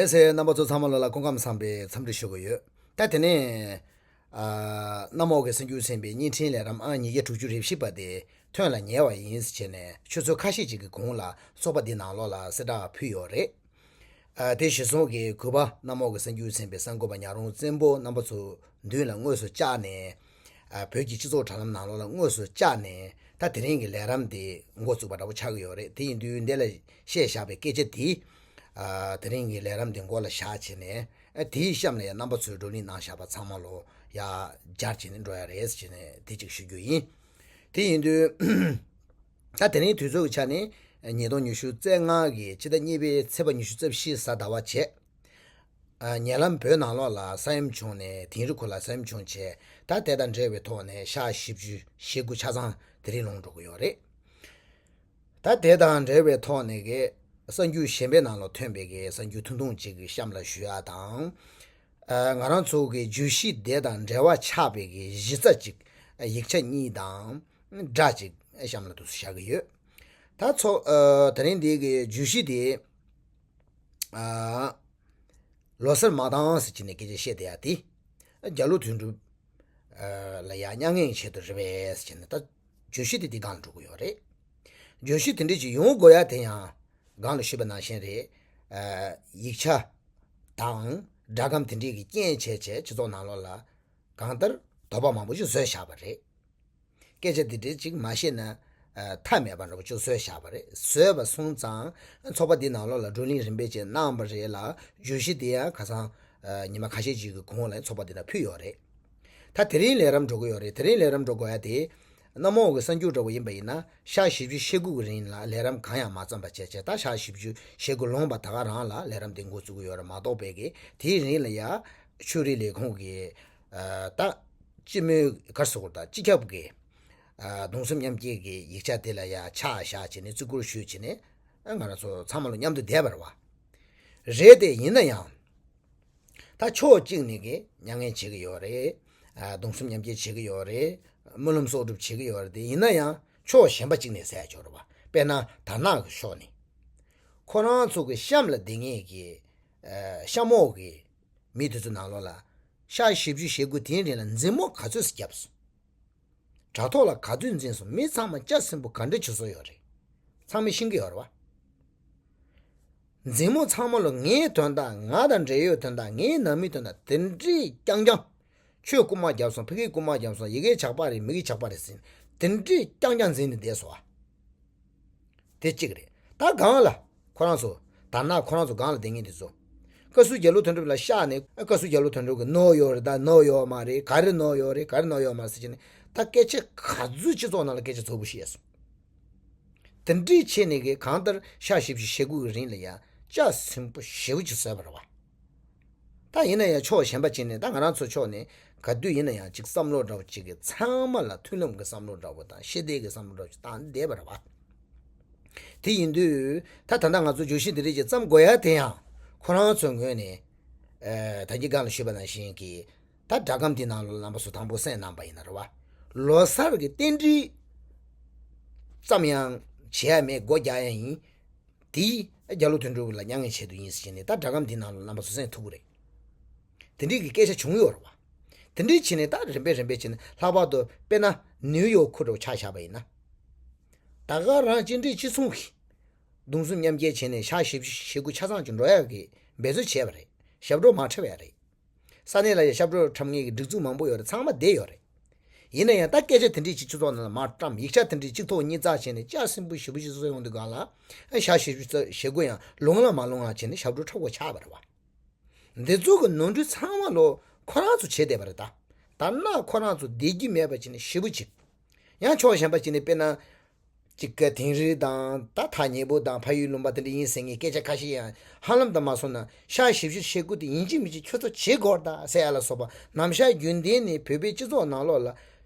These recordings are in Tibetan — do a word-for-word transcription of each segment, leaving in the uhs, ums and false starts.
ལགས་སེ། རྣམ་པ་ཚོ་ཚང་མ་ལོ་ལ་སྐུ་ཁམས་བཟང་པའི་འཚམས་འདྲི་ཞུ་གི་ཡོད། ད་དེ་ནས་ཨ་གནམ་འོག་གི་གསར་འགྱུར་ཟིན་པའི་བརྙན་འཕྲིན་ལས་རིམ་ཨང་ཉིས་བརྒྱ་དྲུག་ཅུ་རེ་བཞི་པ་དེ་ཐོན་ལ་ཉེ་བ་ཡིན་ཟེར་བྱས་ནས་ཆུ་ཚོད་ཁ་ཤས་ཅིག་གི་གོང་ལ་ཚོགས་པ་འདི་ནང་ལོགས་ལ་གསལ་བསྒྲགས་ཕུལ་ཡོད་རེད། ཨ་དེ་གཞིར་བཟུང་གིས་གུས་པ་གནམ་འོག་གི་གསར་འགྱུར་ཟིན་པའི་གསར་འགོད་པ་ཉག་རོང་བཙན་པོ་རྣམ་པ་ཚོ་མདུན་ལ་དངོས་སུ་བཅར་ནས། ཨ་བོད་ཀྱི་སྤྱི་ཚོགས་དྲ་ལམ་ནང་ལོགས་ལ་དངོས་སུ་བཅར་ནས་ད་དེ་རིང་གི་ལས་རིམ་དེ་འགོ་བཙུགས་པ་འདྲ་པོ་ཆགས་ཀྱི་ཡོད་རེད། དེ་ཡིན་དུས་འདི་ལ་བཤད་བཞག་པའི་སྐད་ཆ་དེ་ཨ་དེ་རིང་གི་ལས་རིམ་དེ་མགོ་ལ་བཞག་བྱས་ནས། ཨ་དེའི་གཤམ་ལ་ཡང་རྣམ་པ་ཚོས་བགྲོ་གླེང་གནང་བཞག་པ་ཚང་མ་ལོ་ཡ་སྦྱར་བྱས་ནས་འགྲོ་ཡ་རེད་ཟེར་བྱས་ནས་དེ་གཅིག་ཞུ་རྒྱུ་ཡིན། དེ་ཡིན་དུས་ད་དེ་རིང་དུས་ཚོད་ཀྱི་ཆ་ནས་ཉིས་སྟོང་ཉི་ཤུ་རྩ་ལྔ་གི་ཕྱི་ཟླ་གཉིས་པའི་ཚེས་པ་ཉི་ཤུ་རྩ་བཞི་གཟའ་ཟླ་བ་བྱས། ཨ་ཉེ་ལམ་བོད་ནང་ལོགས་ལ་ས་ཡོམ་བྱུང་ནས་དིང་རི་ཁུལ་ལ་ས་ཡོམ་བྱུང་བྱས། ད་དེ་དང་འབྲེལ་བའི་ཐོག་ནས་ཤག་བཞི་བཅུ་ཞེ་དགུ་ཆ་ཚང་དེ་རིང་ལོངས་འགྲོ་གི་ཡོད་རེད། ད་དེ་དང་འབྲེལ་བའི་ཐོག་ནས་གི་གསར་འགྱུར་གཞན་པའི་ནང་ལ་ཐོན་པའི་གི་གསར་འགྱུར་ཐུང་ཐུང་ཅིག་གི་གཤམ་ལ་ཞུ་ཡ་དང་། ཨ་ང་རང་ཚོ་གི་བརྗོད་གཞི་དེ་དང་འབྲེལ་བ་ཆགས་པའི་གི་གཞི་རྩ་ཅིག་ཡིག་ཆ་གཉིས་དང་སྒྲ་ཅིག་གཤམ་ལ་འདུག་སེ་བཞག་གི་ཡོད། ད་ཚོ་ཨ་དེ་རིང་འདི་གི་བརྗོད་གཞི་དེ། ཨ་ལོ་སར་མ་བཏང་ཟེར་གྱི་ནས་སྐད་ཆ་བཤད་བསྡད་ཡ་དེ། རྒྱ་ལོ་དོན་གྲུབ་ལ་ཡ་མྱ་ངན་ཆེད་དུ་རེད་པས་ཟེར་གྱི་ནས་ད་བརྗོད་གཞི་དེ་འདི་སྒང་ལ་འགྲོ་གི་ཡོད་རེད། བརྗོད་གཞི་དེ་འདྲ་ཅིག་ཡོང་དགོས་ཡ་དེ་ཡང་སྒང་ལ་ཞུས་པ་ནང་བཞིན་རེད། ཡིག་ཆ་དང་སྒྲ་སྒམ་དེ་འདྲས་ཀྱི་རྐྱེན་བྱས་བྱས་སྤྱི་ཚོགས་ནང་ལོགས་ལ་གང་ལྟར་དོགས་པ་མང་པོ་ཞིག་བཟོས་བཞག་པ་རེད། སྐད་ཆ་འདི་འདྲའི་ཅིག་མ་བཤད་ན་ཨ་མཐའ་མེད་པ་འདྲ་པོ་ཅིག་བཟོས་བཞག་པ་རེད། བཟོས་པ་སོང་ཙང་ཚོགས་པ་འདི་ནང་ལོགས་ལ་བགྲོ་གླེང་རིམ་པས་ཅིག་གནང་བ་རེད་ལ། བརྗོད་གཞི་དེ་ཡང་ཁ་སང་ཨ་ཉི་མ་ཁ་ཤས་ཅིག་གི་གོང་ལ་ཚོགས་པ་འདི་ལ་ཕུལ་ཡོད་རེད། ད་དེ་རིང་ལས་རིམ་འགྲོ་གི་ཡོད་རེད། དེ་རིང་ལས་རིམ་འགྲོ་དགོས་ཡ་དེ་གནམ་འོག་གི་གསར་འགྱུར་འདྲ་པོ་ཡིན་པ་ཡིན་ན་ཞག་བཞི་བཅུ་ཞེ་དགུ་གི་རིང་ལ་ལས་རིམ་གང་ཡང་མ་བརྩམས་པ་བྱས་བྱས། ད་ཞག་བཞི་བཅུ་ཞེ་དགུ་ལོངས་པ་ད་ག་རང་ལ་ལས་རིམ་དེ་འགོ་བཙུགས་ཀྱི་ཡོད་རེད་མ་གཏོགས་པའི་གི་དེའི་རིང་ལ་ཡ་ཆོས་རིག་ལས་ཁུངས་ཀྱི་ཨ་ད་སྤྱི་མོས་ག་རེ་ཟེར་དགོས་རེད། ད་སྤྱི་ཁྱབ་ཀྱི་ཨ་གདུང་སེམས་མཉམ་སྐྱེད་ཀྱི་ཡིག་ཆ་དེ་ལ་ཡ་ཆ་བཞག་བྱས་ནས་བརྩི་བཀུར་ཞུས་བྱས་ནས་ཨ་ང་རང་ཚོ་ཚང་མ་ལ་མཉམ་དུ་བསྡད་པ་རེད་བ། རེད་དེ་ཡིན་ན་ཡང་ད་ཕྱོགས་གཅིག་ནས་ཀྱི་མྱ་ངན་བྱེད་ཀྱི་ཡོད་རེད། ཨ་གདུང་སེམས་མཉམ་སྐྱེད་བྱེད་ཀྱི་ཡོད་རེད། སྨོན་ལམ་གསོག་སྒྲུབ་བྱེད་ཀྱི་ཡོད་རེད་དེ། ཡིན་ན་ཡང་ཕྱོགས་གཞན་པ་གཅིག་ནས་ཟེར་ཡ་ཅིག་ཡོད་རེད་བ། དཔེར་ན་དར་ནག་གི་ཕྱོགས་ནས་ཁོ་རང་ཚོ་གི་གཤམ་ལ་བསྡད་མཁན་གྱི་ཨ་གཤམ་འོག་གི་མི་དེ་ཚོ་ནང་ལོགས་ལ་ཞག་བཞི་བཅུ་ཞེ་དགུ་དེའི་རིང་ལ་མཛིན་མོ་ག་ཚོད་ཅིག་བརྒྱབ་སོང་། དྲ་ཐོག་ལ་ག་དུས་འཛིན་སོང་། མི་ཚང་མ་སྐྱ་སེམས་པོ་ག་འདྲ་བྱེད་སྲོལ་ཡོད་རེད། ཚང་མས་ཤེས་ཀྱི་ཡོད་རེད་བ། མཛིན་མོ་ཚང་མ་ལ་ངའི་དོན་དག་ང་དང་འབྲེལ་ཡོད་དོན་དག་ངའི་ནང་མིའི་དོན་དག་དེ་འདྲས་རྐྱང་རྐྱང་། ཁྱོད་རྐུ་མ་བརྒྱབ་སོང་། ཕ་གིའི་རྐུ་མ་བརྒྱབ་སོང་། ཡ་གིའི་ཇག་པ་རེད། མི་གིའི་ཇག་པ་རེད་ཟེར་དེ་འདྲས་རྐྱང་རྐྱང་འཛིན་ནས་བསྡད་སོང་བ། དེ་གཅིག་རེད། ད་སྒང་ལ་ཁོ་རང་ཚོ་དར་ནག་ཁོ་རང་ཚོ་སྒང་ལ་བསྡད་མཁན་དེ་ཚོ། བཀའ་ཟུར་རྒྱ་ལོ་དོན་གྲུབ་ལ་བཤད་ནས་བཀའ་ཟུར་རྒྱ་ལོ་དོན་གྲུབ་ཀྱིས་ནོར་ཡོད་རེད། ད་ནོར་ཡོད་མ་རེད། ག་རེ་ནོར་ཡོད་རེད། ག་རེ་ནོར་ཡོད་མ་རེད་ཟེར་གྱི་ནས་ད་སྐད་ཆ་ག་ཚོད་སྤྱི་ཚོགས་ནང་ལ་སྐད་ཆ་རྫོགས་པོ་བཤད་སོང་། དེ་འདྲའི་ཆེད་ནས་ཀྱི་གང་ལྟར་ཞག་བཞི་བཅུ་ཞེ་དགུ་གི་རིང་ལ་ཡང་སྐྱ་སེམས་པོ་ཞེ་པོ་ཅིག་བཟོས་པ་རེད་བ། ད་ཡིན་ན་ཡང་ཕྱོགས་གཞན་པ་ཅིག་ནས་ད་ང་རང་ཚོ་ཕྱོགས་ནས་ག་དུས་ཡིན་ན་ཡང་ཅིག་བསམ་བློ་འདྲ་བོ་ཅིག་གི་ཚང་མ་ལ་མཐུན་ལམ་གྱི་བསམ་བློ་འདྲ་བོ་དང་ཤེས་ལྡན་གྱི་བསམ་བློ་འདྲ་བོ་ཅིག་བཏང་བསྡད་པ་རེད་བ། དེ་ཡིན་དུས་ད་ད་ལྟ་ང་ཚོ་བརྗོད་གཞི་འདི་རིགས་ཅིག་བརྩམས་དགོས་ཡ་དེ་ཡང་ཁོ་རང་ཚོའི་ངོས་ནས་ཨ་ད་གིན་སྒང་ལ་ཞུས་པ་ནང་བཞིན་གྱི་ད་སྒྲ་སྒམ་དེའི་ནང་ལ་རྣམ་པ་ཚོ་དང་པོ་གསན་གནང་པ་ཡིན་ན་རེད་བ། ལོ་སར་གྱི་རྟེན་འབྲེལ་ཙམ་ཡང་བྱེད་ཡ་མེད། སྒོ་རྒྱག་ཡ་ཡིན། དེ་རྒྱ་ལོ་དོན་གྲུབ་ལ་མྱ་ངན་ཆེད་དུ་ཡིན་ཟེར་བྱས་ནས་ད་སྒྲ་སྒམ་དེའི་ནང་ལ་རྣམ་པ་ཚོ་གསན་ཐུབ་ཀྱི་རེད། དེ་འདྲའི་གི་སྐད་ཆ་བྱུང་ཡོད་རེད་བ། དེ་འདྲའི་བྱས་ནས་ད་རིམ་པས་རིམ་པས་བྱས་ནས་ལྷག་པར་དུ་དཔེར་ན་ནིའུ་ཡོག་ཁུལ་འདྲ་བོ་ཆ་བཞག་པ་ཡིན་ན། ད་ག་རང་སྤྱི་འཐུས་སྤྱི་ཚོགས་ཀྱི་གདུང་སེམས་མཉམ་སྐྱེད་བྱས་ནས་ཞག་བཞི་བཅུ་ཞེ་དགུ་ཆ་ཚང་ཅིག་འགྲོ་ཡག་གི་འབད་རྩོལ་བྱས་པ་རེད། ཞབས་བྲོ་མ་འཁྲབ་ཡ་རེད། ས་གནས་ལ་ཡང་ཞབས་བྲོ་འཁྲབ་མཁན་གྱི་སྒྲིག་འཛུགས་མང་པོ་ཡོད་རེད། ཚང་མ་བསྡད་ཡོད་རེད། ཡིན་ན་ཡང་ད་སྐད་ཆ་དེ་འདྲས་ཅིག་སྤྱི་ཚོགས་ནང་ལ་མར་བཀྲམ། ཡིག་ཆ་དེ་འདྲས་གཅིག་ཐོག་གཉིས་བརྩེགས་བྱས་ནས་སྐྱ་སེམས་པོ་ཞེ་པོ་ཅིག་བཟོས་ཡོང་དུས་སྒང་ལ་ཞག་བཞི་བཅུ་ཞེ་དགུ་ཡང་ལོང་ལ་མ་ལོང་བ་བྱས་ནས་ཞབས་བྲོ་འཁྲབ་དགོས་ཆགས་པ་རེད་བ། འདི་ཚོ་གི་ནོར་འཁྲུལ་ཚང་མ་ལོ་ཁོ་རང་ཚོ་བྱས་བསྡད་པ་རེད་ད། ད་ན་ཁོ་རང་ཚོ་བསྡད་རྒྱུ་མེད་པ་བྱས་ནས་ཞེ་པོ་ཅིག་ཡང་ཕྱོགས་གཞན་པ་ཅིག་ནས་དཔེར་ན། གཅིག་གི་དིང་རི་དང་ད་ཐག་ཉེ་པོ་དང་ཕ་ཡུལ་ལུང་པ་དེ་འདྲ་ཡིན་ཟེར་མཁན་སྐད་ཆ་ཁ་ཤས་ཡང་ཧ་ལམ་དུ་མ་སོང་ན་ཞག་བཞི་བཅུ་ཞེ་དགུ་དེ་ཡིན་གཅིག་མིན་གཅིག་ཁྱོད་ཚོ་བྱེད་དགོས་རེད་ད་ཟེར་ཡ་ལ་སོགས་པ། ནམ་ཞག་རྒྱུན་ལྡན་ནས་བོད་པའི་སྤྱི་ཚོགས་ནང་ལོགས་ལ་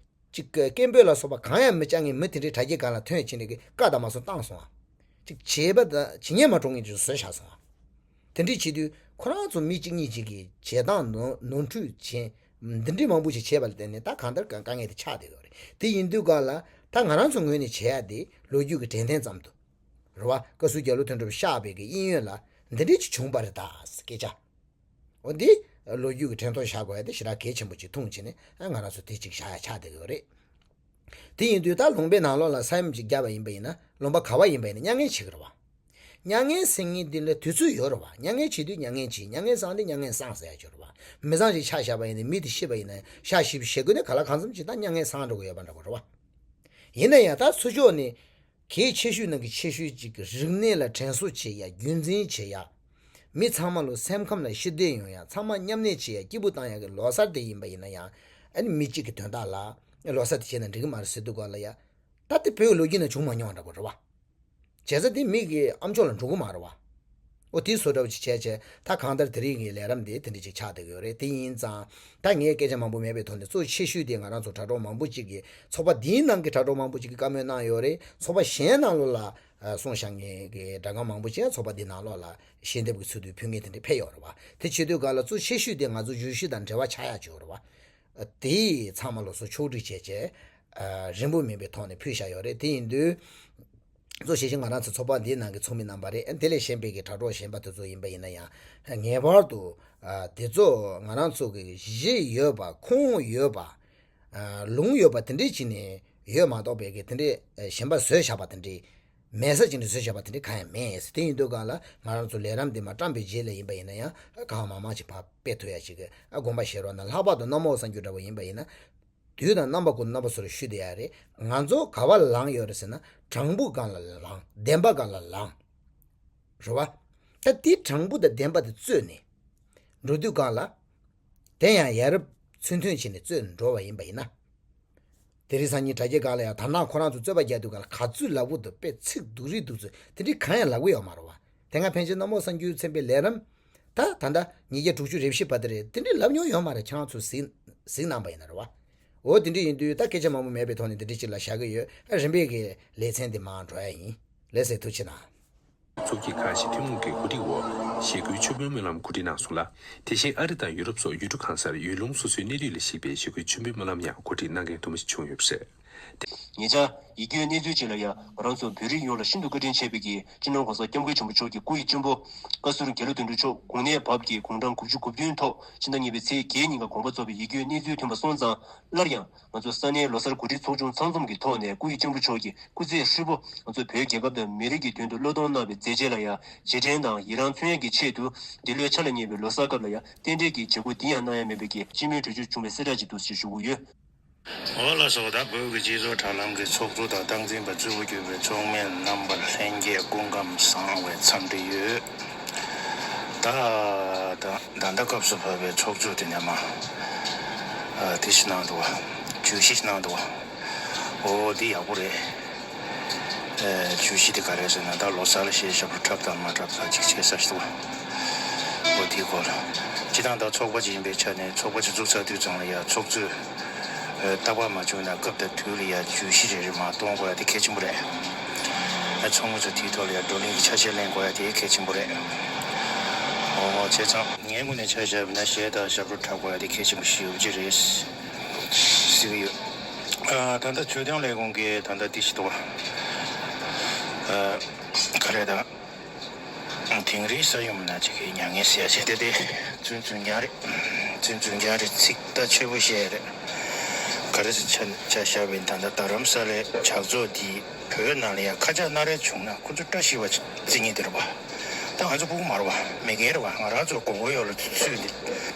གཅིག་གི་སྐད་འབོད་ལ་སོགས་པ་གང་ཡང་མི་བཅག་མཁན་མི་དེ་འདྲའི་དྲ་རྒྱའི་སྒང་ལ་ཐོན་ཕྱིན་ནས་ཀྱི་བཀའ་དང་མ་སོང་བཏང་སོང་ཨ། གཅིག་བྱེད་པ་དང་བྱེད་ཉན་མ་གྲོངས་མཁན་ཅིག་བཟོས་བཞག་སོང་ཨ། དེ་འདྲས་བྱེད་དུས་ཁོ་རང་ཚོ་མི་གཅིག་གཉིས་གཅིག་གིས་བྱེད་སྟངས་ནོར་ནོར་འཁྲུལ་བྱས། འདི་འདྲས་མང་པོ་ཞིག་བྱས་པ་ལ་བརྟེན་ནས་ད་གང་ལྟར་དཀའ་དཀའ་ངལ་དེ་ཆགས་བསྡད་ཡོད་རེད། དེ་ཡིན་དུས་ག་ལ་ད་ང་རང་ཚོ་ངོས་ནས་བྱེད་ཡ་དེ་ལོ་རྒྱུས་ཀྱི་དྲན་རྟེན་ཙམ་དུ་རེད་བ། བཀའ་ཟུར་རྒྱ་ལོ་དོན་གྲུབ་གཤེགས་པའི་གི་གཡས་གཡོན་ལ་ འདི་འདྲས་ཅིག་བྱུང་པ་རེད་ད་སྐད་ཆ། འོ་འདི་ལོ་རྒྱུས་ཀྱི་དྲན་ཐོ་བཞག་དགོས་ཡ་དེ་ཞེ་དྲག་གལ་ཆེན་པོ་ཅིག་མཐོང་བྱས་ནས་ང་རང་ཚོ་དེ་ཅིག་བཞག་ཡ་ཆགས་བསྡད་ཡོད་རེད། དེ་ཡིན་དུས་ད་ལུང་པའི་ནང་ལོགས་ལ་ས་ཡོམ་ཅིག་བརྒྱབ་པ་ཡིན་པ་ཡིན་ན་ལུང་པ་ག་བ་ཡིན་པ་ཡིན་ན་མྱ་ངན་བྱེད་ཀྱི་རེད་བ། མྱ་ངན་སེལ་མཁན་འདི་ལ་དུས་ཚོད་ཡོད་རེད་བ། མྱ་ངན་བྱེད་དུས་མྱ་ངན་བྱེད། མྱ་ངན་སངས་དུས་མྱ་ངན་སངས་ཟེར་ཡ་ཅིག་ཡོད་རེད་བ། མི་ཚང་ཞིག་ཆ་བཞག་པ་ཡིན་ན་མི་དེ་ཤི་བ་ཡིན་ན་ཤ་ཞིབ་བྱེད་དགོས་ནས་ག་ལ་གང་འཚམ་ཅིག་ད་མྱ་ངན་སངས་འགྲོ་གི་ཡོད་པ་འདྲ་པོ་རེད་བ། ཡིན་ན་ཡང་ད་ཚུར་ཕྱོགས་ནས་གལ་ཆེ་ཤོས་ནང་གི་ཆེ་ཤོས་ཅིག་གི་རིག་གནས་ལ་དྲན་གསོ་བྱེད་ཡ། རྒྱུན་འཛིན་བྱེད་ཡ། མི་ཚང་མ་ལོ་སེམས་ཁམས་ལ་ཞི་བདེ་ཡོང་ཡ། ཚང་མ་མཉམ་གནས་བྱེད་ཡ། སྐྱིད་པོ་བཏང་ཡ་གི་ལོ་གསར་དེ་ཡིན་པ་ཡིན་ན་ཡང་། ཨ་ནི་མི་གཅིག་གི་དོན་དག་ལ་ལོ་གསར་དེ་བྱས་ན་འགྲིག་གི་མ་རེད་ཟེར་དུས་ག་ལ་ཡ། ད་དེ་བོད་ལོ་རྒྱུས་ན་བྱུང་མ་མྱོང་བ་འདྲ་པོ་རེད་བ། བྱས་ཙང་དེ་མི་གི་ཨ་མཆོག་ལ་འགྲོ་གི་མ་རེད་བ། འོ་དེ་བཟོ་འདྲ་བོ་ཅིག་བྱས་བྱས་ད་གང་ལྟར་དེ་རིང་གི་ལས་རིམ་དེ་དེ་འདྲ་ཅིག་ཆགས་བསྡད་ཡོད་རེད། དེ་ཡིན་ཙང་ད་ངས་སྐད་ཆ་མང་པོ་མེད་པའི་ཐོག་ནས་གཙོ་ཆེ་ཤོས་དེ་ང་རང་ཚོ་དྲ་གྲོགས་མང་པོ་ཅིག་གིས་ཚོགས་པ་འདིའི་ནང་གི་དྲ་གྲོགས་མང་པོ་ཅིག་གིས་བཀའ་མོལ་གནང་ཡོད་རེད། ཚོགས་པ་གཞན་ནང་ལོགས་ལ་གསུང་བཤད་མཁན་གྱི་སྒྲ་སྒམ་མང་པོ་ཅིག་ཡང་ཚོགས་པ་འདི་ནང་ལོགས་ལ་ཞལ་འདེབས་ཀྱི་ཚུལ་དུ་ཕུལ་མཁན་དེ་འདྲ་ཕེབས་ཡོད་རེད་བ། དེ་བྱེད་དུས་ག་ལ་གཙོ་ཆེ་ཤོས་དེ་ང་ཚོ་བརྗོད་གཞི་དང་འབྲེལ་བ་ཆགས་ཡ་ཅིག་ཡོད་རེད་བ། དེ་ཚང་མ་ལོ་སོ་ཕྱོགས་སྒྲིག་བྱས་བྱས། རིན་པོ་མིན་པའི་ཐོག་ནས་ཕུལ་བཞག་ཡོད་རེད། དེ་ཡིན་དུས། གཙོ་ཆེ་ཤོས་ང་རང་ཚོ་ཚོགས་པ་འདིའི་ནང་གི་ཚོགས་མི་རྣམ་པ་རེད། དེ་ལས་གཞན་པའི་གི་དྲ་གྲོགས་གཞན་པ་དེ་ཚོ་ཡིན་པ་ཡིན་ན་ཡང་། ངེས་པར་དུ། དེ་ཚོ་ང་རང་ཚོ་གི་གཞི་ཡོད་པ། ཁུངས་ཡོད་པ། ལུང་ཡོད་པ་དེ་འདྲས་ཅིག་ནས་ཡོད་མ་གཏོགས་པའི་གི་དེ་འདྲས་གཞན་པ་བཟོས་བཞག་པ་དེ་འདྲས། མེད་ས་ཅིག་ནས་བཟོས་བཞག་པ་དེ་འདྲས་གང་ཡང་མེད། དེ་ཡིན་དུས་གང་ལ་ང་རང་ཚོ་ལས་རིམ་འདི་མ་བཀྲམ་པའི་རྗེས་ལ་ཡིན་པ་ཡིན་ན་ཡང་གང་མང་མང་ཅིག་ཕར་སྤེལ་ཐུབ་ཡ་ཅིག་གི་དགོངས་པ་བཞེས་རོགས་གནང་། ལྷག་པར་དུ་རྣམ་རྟོག་གསར་འགྱུར་འདྲ་བོ་ཡིན་པ་ཡིན་ན། དུས་དང་རྣམ་པ་ཀུན་ཏུ་རྣམ་པ་སུ་རུ་ཞུ་བསྡད་ཡ་རེད། ང་ཚོ་ག་བ་ལངས་ཡོད་རེད་ཟེར་ན་དྲང་པོ་སྒང་ལ་ལངས། བདེན་པ་སྒང་ལ་ལངས། རེད་བ། ད་དེ་དྲང་པོ་དང་བདེན་པ་དེ་རྩོད་ནས་འགྲོ་དུས་སྒང་ལ། དེ་ཡང་ཡ་རབས་ཚུལ་མཐུན་བྱས་ནས་རྩོད་ནས་འགྲོ་བ་ཡིན་པ་ཡིན་ན། དེ་རིང་སང་ཉིན་དྲ་རྒྱའི་སྒང་ལ་ཡང་དར་ནག་ཁོ་རང་ཚོ་རྩོད་པ་རྒྱག་དུས་སྒང་ལ་ག་ཚོད་ལབ་དགོས་འདུག་དཔེ་ཚིག་སྡུག་རིགས་སྡུག་ཚོད་དེ་འདྲའི་གང་ཡང་ལབ་གི་ཡོད་མ་རེད་བ། དེ་སྔ་ཕན་ཆད་རྣམ་རྟོག་གསར་འགྱུར་ཚན་པའི་ལས་རིམ། ད་ད་ལྟ་ཉིས་བརྒྱ་དྲུག་ཅུ་རེ་བཞི་བར་དུ་རེད། དེ་འདྲའི་ལབ་མྱོང་ཡོད་མ་རེད། ཁྱེད་རང་ཚོ་གཟིགས་གཟིགས་གནང་པ་ཡིན་ན་རེད་བ། འོ་དེ་འདྲ་ཡིན་དུས་ད་སྐད་ཆ་མང་པོ་མེད་པའི་ཐོག་ནས་དེ་འདྲ་ཅིག་ལ་བཞག་གི་ཡོད། ཨ་རིམ་པས་ཀྱི་ལེ་ཚན་འདི་མར་འགྲོ་ཡ་ཡིན། ལགས་སེ། ཐུགས་རྗེ་གནང་། ཚོགས་ཀྱི་ཁ་ཤས་ཐུན་མོང་གི་གོ་སྒྲིག་འོག་ཞི་རྒོལ་མཆོད་འབུལ་སྨོན་ལམ་གོ་སྒྲིག་གནང་སོང་ལ། དེ་བཞིན་ཨ་རི་དང་ཡུ་རོབ་སོགས་ཡུལ་གྲུ་གང་སར་ཡུལ་ལུང་སོ་སོའི་གནས་ཡུལ་ལ་གཞིགས་པའི་ཞི་རྒོལ་མཆོད་འབུལ་སྨོན་ལམ་ཡང་གོ་སྒྲིག་གནང་མཁན་དུ་མ་ཞིག་བྱུང་ཡོད་པ་རེད། ཉེ་ཆར་ཡིད་སྐྱོའི་གནས་ཚུལ་ཅིག་ལ་ཡང་ང་རང་ཚོ་བོད་རིགས་ཡོངས་ལ་ཤིན་ཏུ་བཀའ་དྲིན་ཆེ་བའི་གི་སྤྱི་ནོར་༸གོང་ས་༸སྐྱབས་མགོན་ཆེན་པོ་མཆོག་གི་སྐུ་ཡི་གཅེན་པོ། བཀའ་ཟུར་རྒྱ་ལོ་དོན་གྲུབ་མཆོག་གོང་ནས་བབས་ཀྱི་དགུང་གྲངས་དགུ་བཅུ་གོ་བདུན་ཐོག་ཕྱི་ཟླ་གཉིས་པའི་ཚེས་བརྒྱད་ཉིན་ཀ་དགོངས་པ་རྫོགས་པའི་ཡིད་སྐྱོའི་གནས་ཚུལ་ཐོན་པ་སོང་ཙང་། སླར་ཡང་ང་ཚོ་ས་གནས་ལོ་གསར་གོ་སྒྲིག་ཚོགས་ཆུང་ཚང་འཛོམས་ཀྱི་ཐོག་ནས་སྐུ་ཡི་གཅེན་པོ་མཆོག་གི་སྐུ་ཚེ་ཧྲིལ་པོ་ང་ཚོ་བོད་རྒྱལ་ཁབ་དང་མི་རིགས་ཀྱི་དོན་དུ་བློས་གཏོང་གནང་བའི་མཛད་རྗེས་ལ་ཡང་རྗེས་དྲན་དང་ཡི་རང་མཚོན་ཡས་ཀྱི་ཆེད་དུ། འདི་ལོའི་འཆར་ལ་ཉེ་བའི་ལོ་གསར་སྐབས་ལ་ཡང་རྟེན་འབྲེལ་གྱི་བྱེད་སྒོ་འདི་ཡང་གནང་ཡ་མིན་པའི་གི་སྤྱི་མོས་གྲོས་ཆོད་བྱུང་བའི་གསལ་བསྒྲགས་ཅིག་འདུག་ཅེས་ཞུ་གི་ཡོད། འོ་ལགས་སོ། ད་བོད་ཀྱི་སྤྱི་ཚོགས་དྲ་ལམ་གྱི་ཚོགས་གཙོ་དང་སྟངས་འཛིན་པ་གཙོ་བོ་གྱུར་པའི་ཚོགས་མི་རྣམ་པར་ལྷན་རྒྱས་སྐུ་ཁམས་བཟང་བའི་འཚམས་འདྲི་ཡོད། ད་ད་ད་ལྟ་སྐབས་སུ་བབས་པའི་ཚོགས་གཙོ་དེ་ནས་མ་ཨ་དེ་ཞིག་གནང་འདུག་བ། བརྗོད་གཞི་ཞིག་གནང་འདུག་བ། འོ་འདི་ཡག་པོ་རེད། ཨ་བརྗོད་གཞི་དེ་ག་རེ་ཟེར་ན། ད་ལོ་གསར་ལ་ཞེས་ཞབས་བྲོ་འཁྲབ་དང་མ་འཁྲབ་དང་ཅིག་བྱེད་ས་ཞིག་འདུག་བ། འོ་དེའི་སྐོར། སྤྱི་བཏང་ད་ཚོགས་པ་ཅིག་ཡིན་པའི་ཆ་ནས་ཚོགས་པ་ཅིག་བཙུགས་ཚར་དུས་ཙམ་ལ་ཡང་ཚོགས་གཙོས་ཨ་རྟག་པར་མ་བྱུང་ན་སྐབས་དང་དུས་ལ་ཡང་བརྗོད་གཞི་རེ་རེ་མར་གཏོང་དགོས་ཡ་དེ་གལ་ཆེན་པོ་རེད། ཨ་ཚོགས་མི་ཚོ་དེའི་ཐོག་ལ་ཡང་བགྲོ་གླེང་གི་ཆ་ཤས་ལེན་དགོས་ཡ་དེ་གལ་ཆེན་པོ་རེད། འོ་བྱས་ཙང་ངའི་ངོས་ནས་ཆ་བཞག་པ་ན་གཞས་དང་ཞབས་བྲོ་འཁྲབ་དགོས་ཡ་དེ་གལ་ཆེན་པོ་ཞེ་པོ་ཅིག་རེད་ཟེར་གྱི་ཡོད། ཨ་ད་ལྟ་ཆོས་དོན་ལས་ཁུངས་ཀྱིས་ད་ལྟ་དེ་ཞིག་འདུག་བ། ཨ་ག་རེ་ད། དིང་རིའི་ས་ཡོམ་ན་ཅིག་གི་མྱ་ངན་ཟེར་ཡ་ཅིག་དེ་དེ་རྫུན་རྫུན་རྐྱང་རེད། རྫུན་རྫུན་རྐྱང་རེད། ཚིག་ད་ཆོས་པོ་བཤད་རེད། ག་རེ་ཟེར་ཆ་ཆ་བཞག་པ་ཡིན་ད་ལྟ་རྡ་རམ་ས་ལའི་ཇག་ཚོགས་འདིས་བོད་ནང་ལ་ཡང་ཁ་ཆག་སྣ་རལ་བྱུང་ན་ཁོ་ཚོ་བཀྲ་ཤིས་པ་བརྩི་མཁན་དེ་རེད་པ། ད་ང་ཚོ་སྤུ་གུ་མ་རེད་པ། མི་རྒན་རེད་པ། ང་རང་ཚོ་མགོ་སྐོར་ཡོད་ལ་ཚུད་དེ་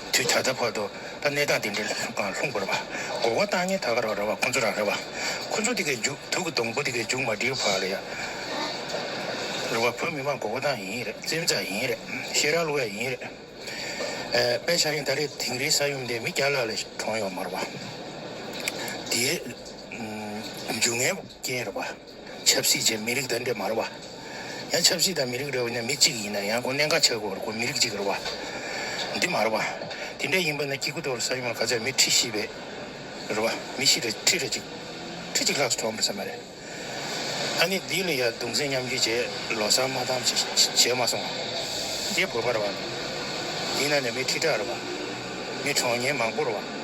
དུས་ད་ལྟ་བར་དུ། ད་གནས་སྟངས་དེ་འདྲའི་སྒང་ལྷུང་དགོས་རེད་པ། མགོ་སྐོར་བཏང་མཁན་ད་ག་རང་རེད་པ། ཁོ་ཚོ་རང་རེད་པ། ཁོ་ཚོ་དེ་གའི་མཇུག་དུག་གི་སྡོང་པོ་དེ་གའི་མཇུག་མ་སྒྲིལ་བར་ལ་ཡ། རེད་པ། བོད་མི་མང་མགོ་སྐོར་བཏང་ཡིན་རེད། རྩེད་མོ་རྩེ་ཡིན་རེད། ཤེས་རབ་སློབ་ཡ་ཡིན་རེད། ཨེ་དཔེ་ཆ་རིང་ད་རེས་དིང་རིའི་ས་ཡོམ་དེ་མི་བརྒྱ་ལྷག་ལས་གྲོངས་ཡོད་མ་རེད་པ། དེའི་ཨམ་རྒྱུ་མཚན་རྐྱེན་རེད་པ། ཆབ་སྲིད་ཅན་མི་རིགས་དང་འདྲ་མ་རེད་པ། ཡང་ཆབ་སྲིད་དང་མི་རིགས་འདྲ་བ་ཡིན་ན་མི་གཅིག་ཡིན་ན་ཡང་ཁོ་གནད་འགག་ཆགས་དགོས་པ་རེད། ཁོ་མི་རིགས་གཅིག་རེད་པ། འདི་མ་རེད་པ། དེ་འདྲ་ཡིན་པ་ན་སྐྱེ་རྒུ་མདོག་ས་ཡོམ་ལ་ག་ཚད་མི་ཁྲི་བཞི་བས་རེད་པ། མི་བཞི་རེ་ཁྲི་རེ་གཅིག་ཁྲི་གཅིག་ལྷག་ཙམ་གྲོངས་པ་རེད་ས་མ་རེད། ཨ་ནི་འདི་ལ་ཡང་གདུང་སེམས་མཉམ་སྐྱེད་བྱས་ལོ་གསར་མ་བཏང་བྱས་བྱས་མ་སོང་། དེ་བོད་པ་རེད་པ། དེ་ན་ནས་མི་ཁྲི་ཕྲག་རེད་པ། མི་གྲོངས་མཁན་མང་པོ་རེད་པ།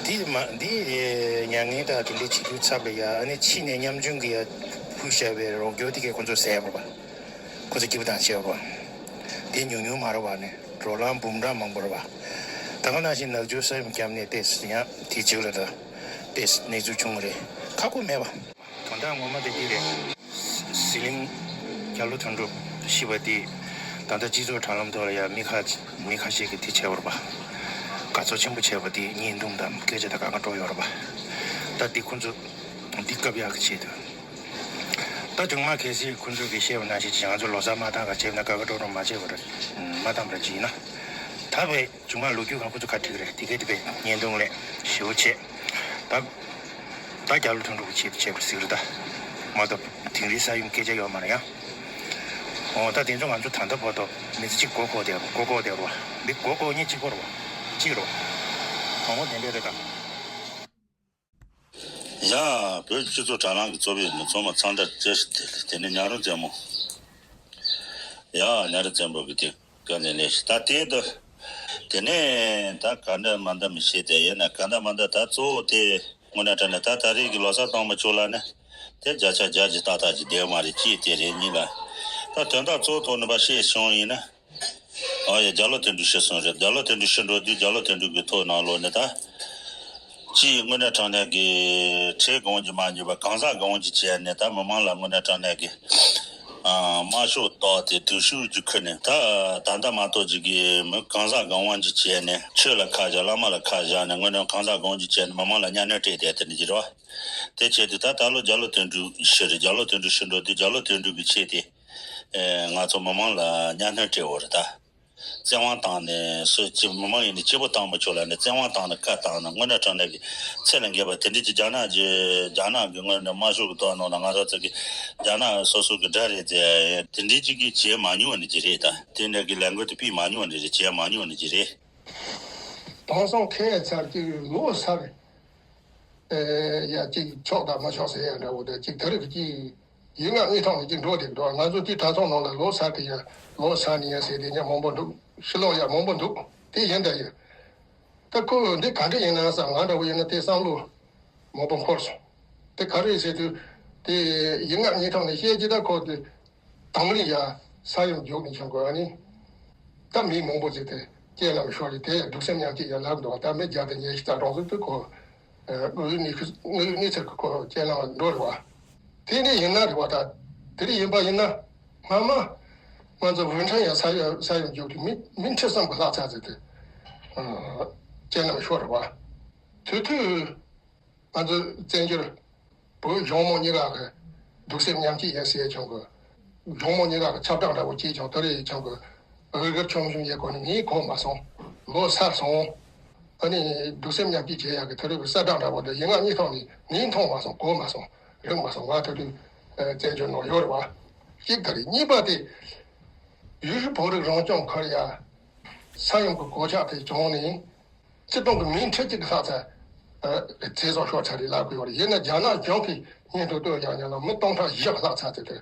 འདི་མ་འདི་མྱ་ངན་དང་དེ་འདྲའི་བྱེད་རྒྱུའི་ཚབ་ལ་ཡ་ཨ་ནི་ཕྱི་ནས་ཉམ་ཆུང་གི་ཡ་ཕུལ་བཞག་པའི་རོགས་སྐྱོར་དེ་གས་ཁོ་ཚོ་ཟས་པ་རེད་པ། ཁོ་ཚོ་སྐྱིད་པོ་དང་བྱས་པ་རེད་པ། དེ་ཉུང་ཉུང་མ་རེད་བ། ནི་འགྲོ་ལམ་འབུམ་ཕྲག་མང་པོ་རེད་བ། ད་ག་ནང་བཞིན་ནག་ཆུ་ས་ཡོམ་བརྒྱབ་ནས་ཏེས་ཡང་དེ་གཅིག་ལ་ད་ཏེས་གནས་ཚུལ་བྱུང་བ་རེད། ཁག་པོ་མེད་པ། དོན་དག་ངོ་མ་དེ་འདི་རེད། ཟི་ལིང་རྒྱ་ལོ་དོན་གྲུབ་ཤི་བ་དེ་ད་ལྟ་སྤྱི་ཚོགས་དྲ་ལམ་ཐོག་ལ་ཡང་མི་ཁ་མི་ཁ་ཤས་ཀྱིས་དེ་བྱས་པ་རེད་བ། དགའ་ཚོར་ཆེན་པོ་བྱས་པ་དེ་བརྙན་ཐུང་དང་སྐད་ཆ་དང་གང་ག་འགྲོ་ཡོད་རེད་བ། ད་འདི་ཁོ་ཚོ་འདི་སྐབས་ཡག་གི་ཆེད་དུ། ད་ཅུང་མ་གལ་སྲིད་ཁོ་ཚོ་གིས་བཤད་པ་ནང་བཞིན་བྱས་ང་ཚོ་ལོ་གསར་མ་བཏང་ག་བྱས་ན་དགའ་དགའ་སྤྲོ་སྤྲོ་མ་བྱས་པར་མ་བཏང་པར་བྱས་ན། ད་བས་ཅུང་མ་ལོ་རྒྱུས་གང་ཁོ་ཚོ་ཁ་ཁྲིག་རེད། དེ་གས་དེ་བས་བརྙན་ཐུང་ལས་ཞེ་པོ་བྱས། ད་ད་རྒྱ་ལོ་དོན་གྲུབ་ཀྱི་ཆེད་དུ་བྱས་པར་ཟེར་གི་རེད་ད། མ་གཏོགས་དིང་རི་ས་ཡོམ་སྐད་ཆ་ཡོད་མ་རེད་ཡ། འོ་ད་དེ་ཚོ་ང་ཚོ་ད་ལྟ་བར་དུ་མི་ཚེ་གཅིག་མགོ་འཁོར་བསྡད་རོ། མགོ་འཁོར་བསྡད་རོ། མི་མགོ་འཁོར་ཉིན་གཅིག་པོ་རོ། གཅིག་རོ། དང་པོ་དེ་འདྲ་རེད་ད། ཡ། བོད་སྤྱི་ཚོགས་དྲ་ལམ་གྱི་གཙོ་བོའི་ནི་ཚོགས་མ་ཚང་འདྲ་བཅས་ཤིག་དེ་ལས་དེ་ནི་ཉ་རོ་རྩེ་མོ། ཡ། ཉ་རོ་རྩེ་མོ་གི་དེ་བཀའ་ནས་ལས་ཤིག་ད་དེ་དུ། དེ་ནས་ད་ག་འདྲ་མ་འདྲ་མི་ཤེས་དེ་ཡིན་ན་ག་འདྲ་མ་འདྲ་ད་གཙོ་བོ་དེ་དངོས་གནས་དྲང་གནས་ད་ད་རེས་ཀྱི་ལོ་གསར་གཏོང་མ་བཅུག་ལ་ནི་དེ་བརྒྱ་ཆ་བརྒྱ་གི་ཏག་ཏག་ཅིག་བསྡད་མ་རེད། ཅི་དེ་རེད་གཉིས་ལ། ད་དོན་དག་གཙོ་བོ་ཐོག་ནས་པ་བཤད་བྱུང་ཡིན་ན། ཨ་ཡ། རྒྱ་ལོ་དོན་གྲུབ་ཤི་སོང་རེད། རྒྱ་ལོ་དོན་གྲུབ་ཤི་འགྲོ་དུས་རྒྱ་ལོ་དོན་གྲུབ་ཀྱི་ཐོག་ནང་ལོགས་ནས་ད་ཅིའི་དངོས་གནས་དྲང་གནས་ཀྱི་ཁྲེལ་དགོངས་ཀྱི་མ་འཇུག་པ་གང་ཟག་དགོངས་ཀྱི་བྱས་ནས་ད་མི་མང་ལ་དངོས་གནས་དྲང་གནས་ཀྱི་ཨ་དམར་ཤོག་བཏགས་ཏེ་སྡུག་ཤོས་ཀྱི་ཁུར་ནས་ད་ད་ལྟ་མ་གཏོགས་ཅིག་གི་མི་གང་ཟག་དགོངས་པ་ཅིག་བྱས་ནས་ཆོས་ལ་ཁ་བཞག་བླ་མ་ལ་ཁ་བཞག་ནས་དངོས་གནས་གང་ཟག་དགོངས་ཀྱི་བྱས་ནས་མི་མང་ལ་གཉའ་གནོན་སྤྲད་བསྡད་དེ་འདི་རེད་བ། དེ་བྱས་དུས་ད་ད་ལོ་རྒྱ་ལོ་དོན་གྲུབ་ཤི་རེད། རྒྱ་ལོ་དོན་གྲུབ་ཤི་འགྲོ་དུས་རྒྱ་ལོ་དོན་གྲུབ་ཀྱི་ཆེད་དེ། ཨེ། ང་ཚོ་མི་མང་ལ་གཉའ་གནོན་སྤྲད་འོ་རེད་ད། བཙན་དབང་བཏང་ནས་སུ་ཅི་མི་མང་ཡིན་ནི་སྐྱིད་པོ་བཏང་མི་ཆོག་ལ་ནི་བཙན་དབང་བཏང་ནས་བཀའ་བཏང་ནས་དངོས་གནས་དྲང་གནས་ཀྱི་ཚད་ལས་འགལ་བ་དེ་འདྲའི་ཅིག་རྒྱ་ནག་གི་རྒྱ་ནག་གི་དངོས་གནས་དམར་ཤོག་གི་ཐོག་ནང་ལ་ང་རང་ཚོ་གི་རྒྱ་ནག་སོ་སོ་གི་དགྲ་རེད་དེ་དེ་འདྲའི་ཅིག་གིས་བྱེད་མ་མྱོང་ནི་ཅི་རེད་ད། དེ་འདྲ་གི་ལས་འགུལ་དེ་སྤེལ་མ་མྱོང་ནི་རེད། བྱེད་མ་མྱོང་ནི་ཅི་རེད། དེང་སང་ཁ་ཚར་གྱི་ལོ་གསར། ཨེ། ཡ་གཅིག་ཆོག་དང་མ་ཆོག་ཟེར་ཡ་འདྲ་བོ་དེ་གཅིག་དེ་རིགས་ཀྱི་ཡིན་ན་དངོས་ཐོག་ནས་ཀྱི་འགྲོ་དེ་འགྲོ། ང་ཚོ་དེ་གྲྭ་ཚང་ནང་ལ་ལོ་གསར་དེ་ཡ་ལོ་གསར་ནི་ཡ་ཟེར་དེ་ཉ་མང་པོ་འདུག་ཕྱི་ལོགས་ཡ་མང་པོ་འདུག་དེ་ཡིན་ད་ཡིན། ད་ཁོ་འདི་ག་འདྲ་ཡིན་ན་ས་ང་འདྲ་བོ་ཡིན་ན་དེ་བསམ་བློ་མང་པོ་འཁོར་སོང་། དེ་ག་རེ་ཟེར་དུས་དེ་ཡིན་ན་དངོས་ཐོག་ནས་བཤད་ཀྱི་ད་ཁོ་དེ། དང་པོ་ནས་ཡ་ས་ཡོམ་རྒྱུག་ནས་བྱུང་དགོས་ཨ་ནི། ད་མི་མང་པོ་ཅིག་དེ་རྐྱེན་ལམ་ཤོར་རེད། དེ་སྡུག་སེམས་མཉམ་སྐྱེད་ཡ་ལབ་འདུག་ད་མི་བརྒྱ་དང་ཉི་ཤུ་རྩ་གྲངས་ཚོ་དུ་ཁོ་དངོས་ཡོད་གནས་ཁུ་དངོས་ཡོད་གནས་ཚུལ་གི་ཁོ་རྐྱེན་ལམ་འགྲོ་རེད་བ། དེ་འདྲ་ཡིན་ན་རེད་བ། ད་དེ་འདྲ་ཡིན་པ་ཡིན་ན་སྔ་མ་ང་ཚོ་ཝུན་ཁྲན་ཡ་ས་ཡོམ་ས་ཡོམ་རྒྱུག་དུས་མི་མི་ཁྲི་གསུམ་གི་ལྷག་ཚར་ཚེ་དེ་རྐྱེན་ལམ་ཤོར་རེད་བ། དེ་དུས། ང་ཚོ་བཙན་བྱོལ་བོད་གཞུང་མང་གཉིས་ཀ་གི་སྡུག་སེམས་མཉམ་སྐྱེད་ཡིན་ཟེར་བྱུང་གི། གཞུང་མང་གཉིས་ཀ་གི་ཁྱབ་བསྒྲགས་འདྲ་བོ་བྱས་བྱུང་། དེ་རེད་བྱུང་གི། རི་གར་ཆུང་ཆུང་ཡེ་གོ་ནི་ངས་གོ་མ་སོང་། ལོ་སར་སོང་། ཨ་ནི་སྡུག་སེམས་མཉམ་སྐྱེད་བྱེད་ཡག་གི་དེ་རིགས་གི་གསལ་བསྒྲགས་འདྲ་བོ་འདི་ཡིན་ང་གཉིས་ཐོག་ནས་ངས་མཐོང་མ་སོང་། གོ་མ་སོང་། རིག་མ་སོང་། ང་དེ་དུས་བཙན་བྱོལ་ནང་ཡོད་རེད་བ། གཅིག་དེ་རེད། གཉིས་པ་དེ་ཡུལ་ཤུལ་བོད་རིགས་རང་སྐྱོང་ཁུལ་ཡ་ས་ཡོམ་གི་གོད་ཆག་དེ་བྱུང་ནས། སྤྱི་བཏང་གི་མི་ཁྲི་གཅིག་གི་ལྷག་ཚད་ཚེ་སྲོག་ཤོར་ཚར་རེད་ལབ་གི་ཡོད་རེད། ཡིན་ན་རྒྱ་ནག་གཞུང་གིས་སྙན་ཐོ་བཏོན་ཡག་ཉིན་ལ་མི་སྟོང་ཕྲག་བཞི་གི་ལྷག་ཚད་དེ་དེ་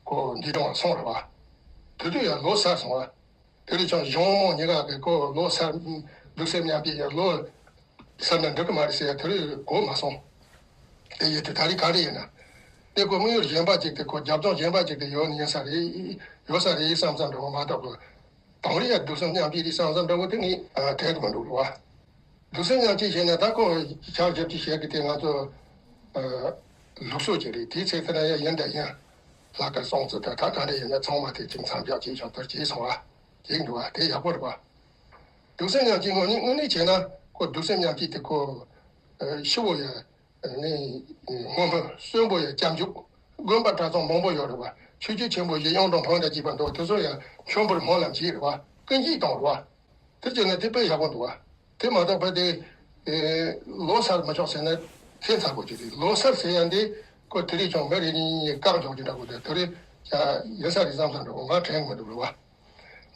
ཁོ་འདས་གྲོངས་སོང་རེད་བ། དེ་དུས་ཡང་ལོ་གསར་སོང་བ། དེ་རིང་ཀྱང་གཞུང་མང་གཉིས་ཀ་གིས་ཁོ་ལོ་གསར་སྡུག་སེམས་མཉམ་སྐྱེད་ཡང་ལོ་གསར་ན་འགྲིག་གི་མ་རེད་ཟེར་ཡ་དེ་རིང་གོ་མ་སོང་། དེ་ཡིན་དུས་ད་རེས་ག་རེ་ཡིན་ན། དེ་ཁོ་དམིགས་ཡུལ་གཞན་པ་ཅིག་དེ་ཁོ་རྒྱབ་ལྗོངས་གཞན་པ་ཅིག་དེ་ཡོད་ནི་ཡིན་ས་རེད། ཡོད་ས་རེད་བསམ་བསམ་འདྲ་བོ་མ་གཏོགས་གི། དེང་རབས་སྡུག་སེམས་མཉམ་སྐྱེད་རེད་བསམ་བསམ་འདྲ་བོ་དེ་ངས་དྲན་གི་མི་འདུག་ལོ། སྡུག་སེམས་མཉམ་སྐྱེད་བྱས་ན་ད་ཁོ་ཆགས་བཞག་ཅིག་བྱས་གི་དེ་ང་ཚོ་ལུགས་སྲོལ་ཅིག་རེད། དེའི་ཚེ་ཐ་ན་ཡང་ཡིན་དང་ཡིན། ལྷག་དཀར་སྲུང་བརྩི་དང་ད་ག་འདྲ་ཡིན་ན་ཚང་མ་དེ་ཅིག་མཚམས་འཇོག་བྱས་ཤིང་དེར་བྱས་སོང་བ་ཅིག་འདུག་བ། དེ་ཡག་པོ་རེད་བ། སྡུག་སེམས་མཉམ་སྐྱེད་དངོས་གནས་དངོས་གནས་བྱས་ན་ཁོ་སྡུག་སེམས་མཉམ་སྐྱེད་དེ་ཁོ་ཤི་བོ་ཡ། ནི། སྔོན་མ་གསོན་པོ་ཡང་སྐྱབས་འཇུག་དགོན་པ་གྲྭ་ཚང་མང་པོ་ཡོད་རེད་བ། ཆོས་བརྒྱུད་ཆེན་པོ་བཞི་གཡུང་དྲུང་བོན་དང་བཅས་པ་འདུག་དེ་ཚོ་ཡང་མཆོད་འབུལ་སྨོན་ལམ་བྱས་རེད་བ། སྐུ་འགྱེད་བཏང་རེད་བ། དེ་བྱས་ན་དེ་དཔེ་ཡག་པོ་འདུག་བ། དེ་མ་གཏོགས་པ་དེ། ལོ་གསར་མི་ཆོག་ཟེར་ན་ཁྱད་མཚར་པོ་ཅིག་རེད། ལོ་གསར་ཟེར་ཡ་འདི་ཁོ་དེ་རིང་ཀྱང་མི་རེ་གཉིས་གཉིས་བཀག་འཇོག་རྒྱུ་འདྲ་པོ་དེ་དེ་རིང་ཡིན་ས་རེད་བསམ་བསམ་འདྲ་པོ་ང་དྲན་གི་མི་འདུག་རེད་བ།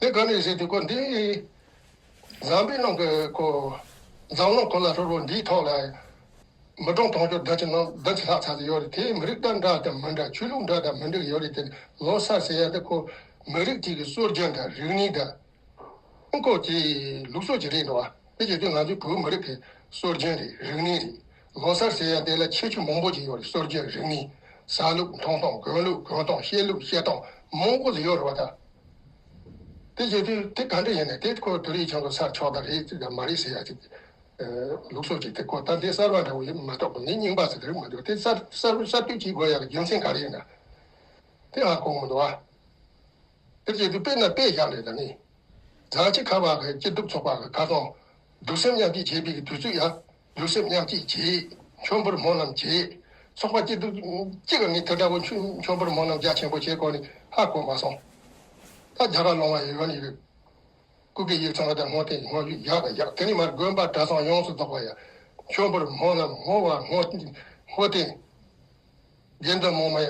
དེ་ག་ནས་ཟེར་དུས་ཁོ་འདི། འཛམ་བུའི་ནང་གི་ཁོ། འཛམ་གླིང་གོ་ལ་ཧྲིལ་པོ་འདིའི་ཐོག་ལ། མི་གྲངས་དུང་ཕྱུར་བདུན་ཅུ་ནང་བདུན་ཅུ་ལྷག་ཙམ་ཞིག་ཡོད་རེད། དེའི་མི་རིགས་དང་འདྲ་དང་མི་འདྲ། ཆོས་ལུགས་འདྲ་དང་མི་འདྲ་ཡོད་རེད་དེ། ལོ་གསར་ཟེར་ཡ་དེ་ཁོ་མི་རིགས་གཅིག་གི་སྲོལ་རྒྱུན་དང་རིག་གནས་དང་། ཁོ་གི་ལུགས་སྲོལ་ཅིག་རེད་འགྲོ་བ། དེ་བྱེད་དུས་ང་ཚོའི་བོད་མི་རིགས་ཀྱི་སྲོལ་རྒྱུན་རེད། རིག་གནས་རེད། ལོ་གསར་ཟེར་ཡ་དེ་ལ་ཁྱད་ཆོས་མང་པོ་ཅིག་ཡོད་རེད། སྲོལ་རྒྱུན་རིག་གནས། ཟ་ལུགས་འཐུང་སྟངས། གོན་ལུགས་གོན་སྟངས། བཤད་ལུགས་བཤད་སྟངས་མང་པོ་ཞིག་ཡོད་རེད་བ་ད། དེ་བྱེད་དུས་དེ་ག་འདྲ་ཡིན་ནས་དེ་ཁོ་དེ་རིང་ཁྱོད་ཚོ་གསར་ཆགས་པ་རེད་ཟེར་ཡ་མ་རེད་ཟེར་ཡ་ཅིག་ལུགས་སྲོལ་ཅིག་དེ་ཁོ་ད་འདི་གསར་བ་འདྲ་བོ་ཡིན་མ་གཏོགས་པ་ངས་རྙིང་པ་ཟེར་དེ་རིགས་མ་འདུག་དེ་གསར་གསར་གསར་གཏོད་བྱེད་དགོས་ཡ་གི་རྒྱུ་མཚན་ག་རེ་ཡིན་ན། དེ་ཧ་གོ་མི་འདུག་ཨ། དེ་བྱེད་དུས་དཔེར་ན་དཔེ་བཞག་ལས་ད་ནི། རྫ་ཆུ་ཁ་བ་གི་སྐྱིད་སྡུག་ཚོགས་པ་གི་ཁ་སང་། སྡུག་སེམས་མཉམ་སྐྱེད་བྱེད་པའི་དུས་ཚོད་ཡ། སྡུག་སེམས་མཉམ་སྐྱེད་བྱེད། མཆོད་འབུལ་སྨོན་ལམ་བྱེད། ཚོགས་པ་སྐྱིད་སྡུག་གཅིག་གི་ངས་དེ་འདྲ་བོ་མཆོད་མཆོད་འབུལ་སྨོན་ལམ་རྒྱ་ཆེན་པོ་བྱེད་དགོས་ནི་ཧ་གོ་མ་སོང་། ད་རྒྱ་གར་ལུང་བ་ཡི་ཡོད་ནི་རེད། སྐུ་སྒེར་ཡིག་ཚང་བ་དང་བསྔོ་རྟེན་བསྔོ་རྒྱུ་ཡག་དང་ཡག་དེ་ནི་མར་དགོན་པ་གྲྭ་ཚང་ཡོངས་སུ་རྫོགས་པ་ཡ། མཆོད་འབུལ་སྨོན་ལམ་བསྔོ་བ་བསྔོ་བསྔོ་རྟེན། དགེ་འདུན་མང་མ་ཡ་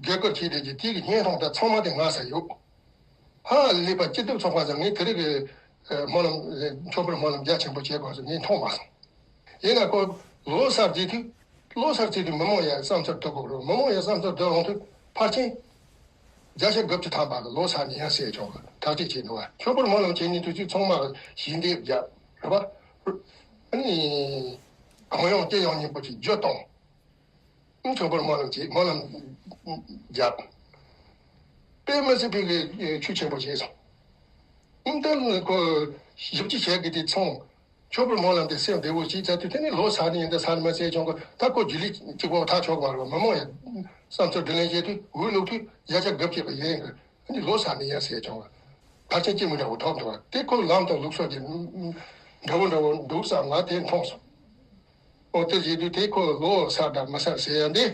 དགེ་བསྐུལ་བྱས་བསྡད་ཀྱི་དེ་གི་བརྙན་ཐུང་དེ་ཚང་མ་དེ་ང་ས་ཡོད། ཧ་ལས་པ་སྐྱིད་སྡུག་ཚོགས་པ་ཚོ་ངས་དེ་རིང་གི་སྨོན་ལམ་མཆོད་འབུལ་སྨོན་ལམ་རྒྱ་ཆེན་པོ་བྱེད་དགོས་སོ་ངས་མཐོང་མ་སོང་། ཡིན་ན་ཁོ་ལོ་གསར་བརྗེ་དུས་ལོ་གསར་བརྗེ་དུས་མི་མང་ཡ་བསམ་ཚུལ་སྒྲུབ་དགོས་རེད། མི་མང་ཡ་བསམ་ཚུལ་སྒྲུབ་ཡོང་དུས་ཕལ་ཆེར་བརྒྱ་ཆ་དགུ་བཅུ་ཐམ་པ་གི་ལོ་གསར་ནས་ཡང་ཟེར་ཆོག་གི་ཐག་གཅོད་བྱས་འདུག་བ། མཆོད་འབུལ་སྨོན་ལམ་བྱེད་ཉིན་དུས་ཚོད་ཚང་མ་ཞལ་འདེབས་བརྒྱབ་རེད་པ། ཨ་ནི་གང་ཡོང་ཅི་ཡོང་སྙིང་པོ་ཅིག་བརྗོད་གཏོང་། མཆོད་འབུལ་སྨོན་ལམ་བྱེད། སྨོན་ལམ་རྒྱབ། དཔེ་མི་སྲིད་པའི་གི་ཆོས་ཆེན་པོ་བྱས་སོང་། ཨིན་ཏེ་ནི་ཁོ་ཞིབ་ཅིག་བྱས་གི་དེ་ཚོང་། མཆོད་འབུལ་སྨོན་ལམ་དེ་སེམས་བདེ་བོ་ཞིག་བྱས་དུས་དེ་ནི་ལོ་གསར་ནི་ཡིན་ད་གསར་མ་ཟེར་ཆོག་གི་ད་ཁོ་རྒྱུ་ལས་གཅིག་པོ་ཐག་ཆོད་མ་རེད། མི་མང་ཡང་བསམ་ཚུལ་དྲིས་ལན་བྱས་དུས་འུ་ལུག་དུས་བརྒྱ་ཆ་དགུ་བཅུ་གི་ཡིན་གི་ཨ་ནི་ལོ་གསར་ནི་ཡང་ཟེར་ཆོག་གི་ཕལ་ཆེར་སྐྱེ་མི་འདྲ་བོ་ཐོབ་འདུག་དེ་ཁོ་ལམ་དང་ལུགས་སྲོལ་གྱི་འདྲ་བོ་འདྲ་བོ་འདུག་བསམ་ང་དེ་མཐོང་སོང་། ཨོ་དེ་བྱེད་དུས་དེ་ཁོ་ལོ་གསར་དང་མི་གསར་ཟེར་ཡ་འདི།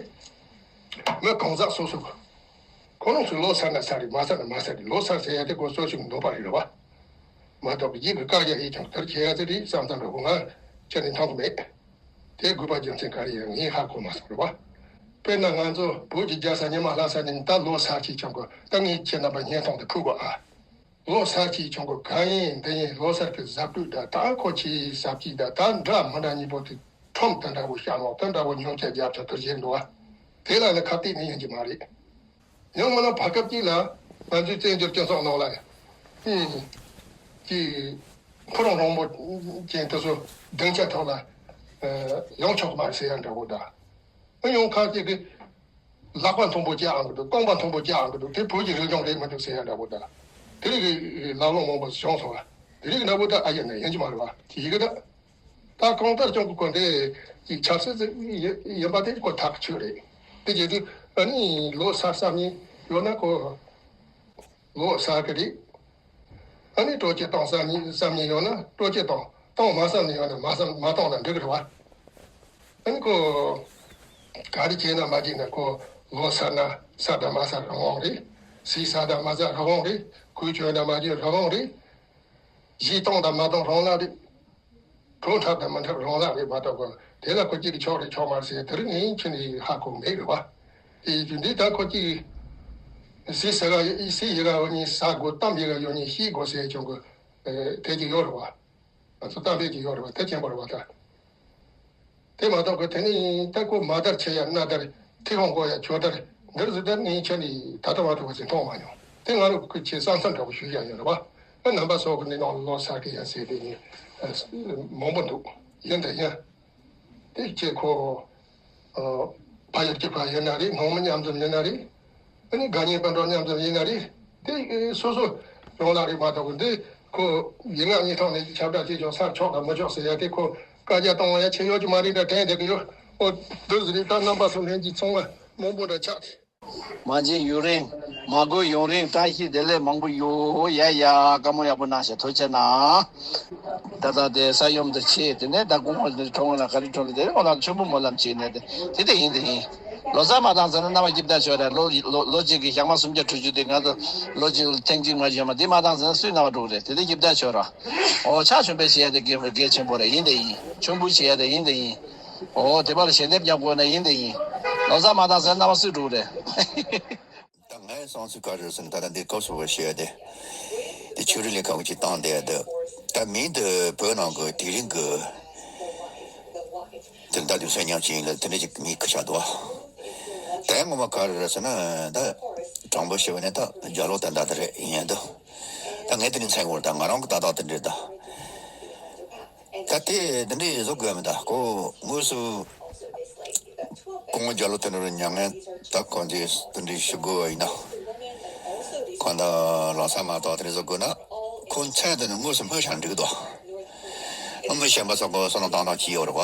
མི་གང་ཟག་སོ་སོ། ཁོ་རང་ཚོའི་ལོ་གསར་ན་གསར་རེད། མ་གསར་ན་མ་གསར་རེད། ལོ་གསར་ཟེར་ཡ་དེ་ཁོ་སོ་སོའི་འདོད་པ་རེད་རེད་བ། མ་གཏོགས་ཡིད་ཀྱི་བཀག་རྒྱ་ཡིད་ཀྱང་དེར་བྱེད་ཡ་ཚེ་རེད་བསམ་ཙམ་རེད། འོ་ང་ཁྱེད་ནས་མཐོང་གི་མེད། དེ་དགོས་པ་རྒྱུ་མཚན་ག་རེ་ཡིན་ངས་ཧ་གོ་མ་སོང་རེད་བ། དཔེར་ན་ང་ཚོ་བོད་ཀྱི་རྒྱལ་ས་ཉི་མ་ལྷ་ས་ནས་ད་ལོ་གསར་གྱི་ཆང་གོ་ད་ངས་ཁྱེད་རྣམ་པ་བརྙན་ཐུང་དུ་ཕུལ་གོ་ཨ། ལོ་གསར་གྱི་ཆུང་ཀུ་གང་ཡིན་འདི་ཡིན་ལོ་གསར་གྱི་གཟབ་སྤྲོས་དང་ད་ཁོ་ཆེའི་གཟབ་ཀྱི་དང་ད་འདྲ་མི་འདྲ་གཉིས་པོ་དེ་ཁྲོམ་དེ་འདྲ་བོ་བཤམས་ལོག་དེ་འདྲ་བོ་ཉོ་ཆ་རྒྱབ་ཆ་དུ་བཞེས་འགྲོ་བ། དེ་ལ་ནི་ཁ་གཏད་ནི་ཡིན་གྱི་མ་རེད། ཡང་མིན་ན་བར་སྐབས་གཅིག་ལ་ང་ཚོའི་བཙན་བྱོལ་སྤྱི་ཚོགས་ནང་ལ་ཡང་ཀྱི་ཁོ་རང་རང་མོ་ཅན་དེ་ཚོ་སྡིངས་ཆ་ཐོག་ལ་ཡོང་ཆོག་མ་རེད་ཟེར་ཡ་འདྲ་བོ་དང་། ཨ་ཡོང་ཁ་ཅིག་གི་ལག་པ་མཐོན་པོ་བཅག་ཨང་གི་འདུག་རྐང་པ་མཐོན་པོ་བཅག་ཨང་གི་འདུག་དེ་བོད་ཀྱི་རིག་གཞུང་རེད་མི་འདུག་ཟེར་ཡ་འདྲ་པོ་དང་། དེ་རིགས་ཀྱི་ལག་ལོང་མང་པོ་བྱུང་སོང་བ། དེ་རིགས་འདྲ་པོ་ད་ཨ་ཡིན་ན་ཡིན་གྱི་མ་རེད་བ། དེ་ཡི་གི་ད། ད་གང་ལྟར་ཀྱང་གི་གོ་འདྲེ་ཡི་ཆབ་སྲིད་ཡིན་པ་དེ་ཁོ་ཐག་ཆོད་རེད། དེ་བྱེད་དུས་ཨ་ནི་ལོ་གསར་བསམ་ནི་ཡོད་ན་ཁོ། ལོ་གསར་གི་རེད། ཨ་ནི་སྤྲོ་སྐྱིད་གཏོང་བསམ་ནི་བསམ་ནི་ཡོད་ན་སྤྲོ་སྐྱིད་གཏོང་། གཏོང་མ་བསམ་ནི་ཡོད་ན་མ་བསམ་མ་གཏོང་ན་འགྲིག་གི་རེད་བ། ཨ་ནི་ཁོ། ག་རེ་བྱས་ན་མ་བྱས་ན་ཁོ་ལོ་གསར་ན་གསར་དང་མ་གསར་རང་དབང་རེད། ཟས་གསར་དང་མ་གསར་རང་དབང་རེད། གོས་གྱོན་དང་མ་གྱོན་རང་དབང་རེད། གཞས་གཏོང་དང་མ་གཏོང་རང་ལ་རེད། བྲོ་འཁྲབ་དང་མ་འཁྲབ་རང་ལ་རེད་མ་གཏོགས་དེ་ལ་ཁོ་གཅིག་གི་ཆོག་རེད་ཆོག་མ་རེད་ཟེར་དེ་རིང་ངས་ཁྱེད་ནས་ཧ་གོ་མེད་རེད་བ། དེ་ཡིན་དུས་འདི་ལྟར་ཁོ་གཅིག་ཟས་ཟ་ག་ཟས་ཡི་ག་ཡོད་ནི་ཟ་དགོས་གཏམ་ཡི་ག་ཡོད་ནི་ཤེས་དགོས་ཟེར་ཀྱང་གི་དེ་གཅིག་ཡོད་རེད་བ། ང་ཚོ་གཏམ་དཔེ་གཅིག་ཡོད་རེད་བ་དེ་མཁྱེན་པ་རེད་བ་ད། དེ་མ་གཏོགས་ཁོ་དེ་ནི་ད་ཁོ་མ་དར་ཆེ་ཡ་སྣ་དར་ཐིག་ཧོང་གོ་ཡ་ཆོ་དར་འདིར་ཟི་དར་ནི་ཁྱེད་ནི་ད་ལྟ་བ་དུ་བ་ཟིན་མཐོང་མ་མྱོང་དེ་ང་རུ་ཁོ་ཁྱེད་བསམ་བསམ་འདྲ་བོ་ཞུ་ཡ་ཡོད་རེད་བ། ཨ་རྣམ་པ་སོགས་ཀྱི་ནི་ནང་ལོ་གསར་གི་ཡ་ཟེར་དེ་ནི་མང་པོ་འདུག་ཡིན་ད་ཡིན། དེ་ཁྱེད་ཁོ། ཕ་ཡུལ་གཅིག་པ་ཡིན་ན་རེད། ནང་མི་མཉམ་འཛོམས་ཡིན་ན་རེད། ཨ་ནི་དགའ་ཉེ་སྤུན་གྲོགས་མཉམ་འཛོམས་ཡིན་ན་རེད། དེ་སོ་སོ་རང་ལ་རེད་མ་གཏོགས་འདི་ཁོ་ཡིན་ང་གཉིས་ཐོག་ནས་ཁྱབ་བསྒྲགས་བྱེད་ཆོག་སར་ཆོག་དང་མི་ཆོག་ཟེར་ཡ་དེ་ཁོ་བཀའ་རྒྱ་གཏོང་བ་ཡ་ཆེ་ཡོད་ཀྱི་མ་རེད་འདྲ་དྲན་བསྡད་ཀྱི་ཡོད། ཨོ་འདི་ཟེར་རེད། ད་རྣམ་པ་ཚོ་ལྷན་གྱིས་ཚང་མ་མང་པོ་འདྲ་ཆགས། མ་བྱན་ཡུན་རིང་། མ་གོས་ཡུན་རིང་། བཀྲ་ཤིས་བདེ་ལེགས་མང་པོ་ཡོད། ཡ་ཡ་བཀའ་མོལ་ཡག་པོ་གནང་ཤག་ཐུགས་རྗེ་གནང་། ད་ལྟ་དེ་ས་ཡོམ་དུ་ཆེ་དེ་ནས་ད་དགོང་མོ་དེ་གྲོང་ལ་ག་རེ་གྲོང་ལ་དེ་རིང་ང་ལ་ཆུ་བུ་མོ་ལམ་བྱས་ནས་དེ་དེ་དེ་ཡིན་དེ་ཡིན། ལོ་གསར་མ་བཏང་ཟེར་ན་རྣ་བ་སྐྱིད་པོ་ཆོག་རེད། ལོ་ལོ་ལོ་གཅིག་གི་ཞག་མ་སུམ་བརྒྱ་དྲུག་ཅུ་དེ་ང་ཚོ་ལོ་གཅིག་ཐེངས་གཅིག་མ་བྱས་མ་དེ་མ་བཏང་ཟེར་ན་སུའི་རྣ་བ་འགྲོ་གི་རེད། དེ་དེ་སྐྱིད་པོ་ཆོག་ར། ཨོ་ཕྱག་མཆོད་པ་བྱེད་ཡ་དེ་གལ་གལ་ཆེན་པོ་རེད། ཡིན་དེ་ཡིན། མཆོད་འབུལ་བྱེད་ཡ་དེ་ཡིན་དེ་ཡིན། ཨོ་དེ་པར་ཞལ་འདེབས་རྒྱག་དགོས་ན་ཡིན་དེ་ཡིན། ལོ་གསར་མ་བཏང་ཟེར་ན་རྣ་བ་སུས་འགྲོ་གི་རེད། ད་ངའི་བསམ་ཚུལ་ག་རེ་རེད་ཟེར་ན་ད་ལྟ་འདི་སྐབས་སུ་བཤད་ཡ་དེ། དེ་ཆོས་རིག་ལས་ཁང་གིས་བཏང་བསྡད་ཡ་དེ། ད་མིང་དེ་བོད་ནང་གི་དེ་རིང་གི་དེ་ད་དུང་གསོན་ཉམས་ཅན་ཡིན་ལ་དེ་འདྲ་ཅིག་མིང་ཁུར་བཞག་འདུག་བ། ད་ངོ་མ་ག་རེ་རེད་ཟེར་ན་ད་དྲང་པོ་བཤད་པ་ནི་ད་རྒྱ་ལོ་ད་ད་དེ་རེད་ཡིན་འདུག་ད་ངས་དེ་འདྲ་མཚན་གོ་ད་ང་རང་གི་ལྟ་སྟངས་དེ་འདྲ་ད། ད་དེ་འདི་འདྲའི་བཟོ་དགོས་མི་འདུག་ཁོ་དངོས་སུ་སྐུ་ངོ་རྒྱ་ལོ་དོན་གྲུབ་མྱ་ངན་ད་གང་དེ་འདི་འདྲའི་ཞུ་དགོས་པ་ཡིན་ན། གང་ལྟར་ལམ་སང་མ་གཏོགས་དེ་འདྲ་བཟོ་དགོས་ན། ཁོ་མཚན་དེ་ནི་དངོས་སུ་སྨོས་ཤག་འགྲིག་གི་འདུག་ཨ་མི་གཞན་པ་ཚོ་གོ་བསམ་བློ་བཏང་སྟངས་ཅི་ཡོད་རེད་བ།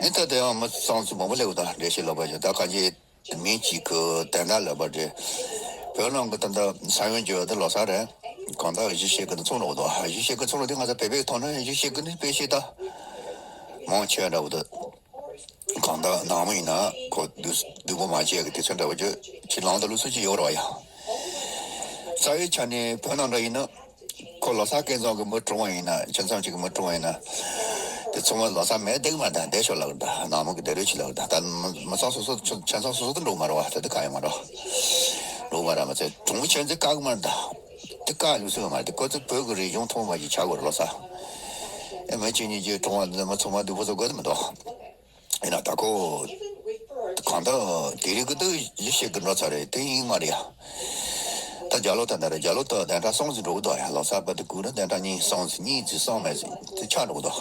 ཨེ་ད་དེ་ཡང་མི་གཙང་ཚུལ་མང་པོ་སླེབས་ད་འགྲེལ་བཤད་ལབ་པ་ཞིག་ད་གང་ཅི་མིང་གཅིག་གི་དོན་དག་ལབ་པ་རེད། བོད་ནང་གི་ད་ལྟ་ས་ཡོམ་བརྒྱབ་ཡོད་དེ་ལོ་གསར་རེད། གང་ལྟར་གཞིས་བྱེས་ཀྱི་ནི་ཚོང་རོགས་དང་གཞིས་བྱེས་ཀྱི་ཚོང་རོགས་དེ་ང་ཚོ་བོད་པའི་ཐོག་ནས་གཞིས་བྱེས་ཀྱི་ནི་དཔེ་ཤེས་ད་མང་ཆེ་འདྲ་བོ་དེ། གང་ལྟར་ནང་མི་ཡིན་ན་ཁོ་སྡུག་སྡུག་པོ་མ་བྱས་ཀྱི་དུས་ཚོད་འདྲ་བོ་ཅིག་ལངས་ད་ལུགས་སྲོལ་ཅིག་ཡོད་རེད་བ་ཡ། རྩ་བའི་ཆ་ནས་བོད་ནང་འདྲ་ཡིན་ན། ཁོ་ལོ་གསར་སྐལ་བཟང་གི་མི་གྲོངས་པ་ཡིན་ན་ཁྱིམ་ཚང་གཅིག་གི་མི་གྲོངས་པ་ཡིན་ན། དེ་ཚང་མ་ལོ་གསར་མེད་བསྡད་ཀྱི་མ་རེད་ད་བསྡད་ཤོག་ལབ་ཀྱི་རེད་ད་ནང་མི་གི་བསྡད་རོགས་བྱེད་ལབ་ཀྱི་རེད་ད་མི་མི་ཚང་སོ་སོ་ཁྱིམ་ཚང་སོ་སོ་དུ་འགྲོ་གི་མ་རེད་བ་ད་དེ་གང་ཡང་མ་རེད། འགྲོ་གི་མ་རེད་མ་ཚད་གྲོངས་པ་ཁྱོད་ཚོས་བཀག་གི་མ་རེད་ད། དེ་བཀག་ལུགས་སྲོལ་མ་རེད་དེ་ཁོ་ཚོ་བོད་ཀྱི་རིག་གཞུང་ཐོག་མ་ཞིག་ཆགས་དགོས་རེད་ལོ་གསར། ཨེ་མི་གཅིག་གཉིས་ཀྱིས་གྲོངས་པ་འདི་མི་ཚང་མ་སྡུག་པོ་བཟོ་དགོས་དེ་མི་འདུག་ཡིན་ན་ད་ཁོ། གང་ལྟར་དེ་རིང་གི་དུས་ཡིད་ཆེས་ཀྱི་འགྲོ་ཚར་རེད་དེ་ཡིན་མ་རེད་ཡ། ད་རྒྱ་ལོ་ད་འདྲ་རེད་རྒྱ་ལོ་ད་བདུན་ཕྲག་གསུམ་ཙམ་འགྲོ་གི་འདུག་ཡ་ལོ་གསར་པ་དེ་གུ་ར་བདུན་ཕྲག་གཉིས་གསུམ་ཙམ་གཉིས་ཙམ་གསུམ་མེད་ཙམ་དེ་ཆགས་འགྲོ་གི་འདུག་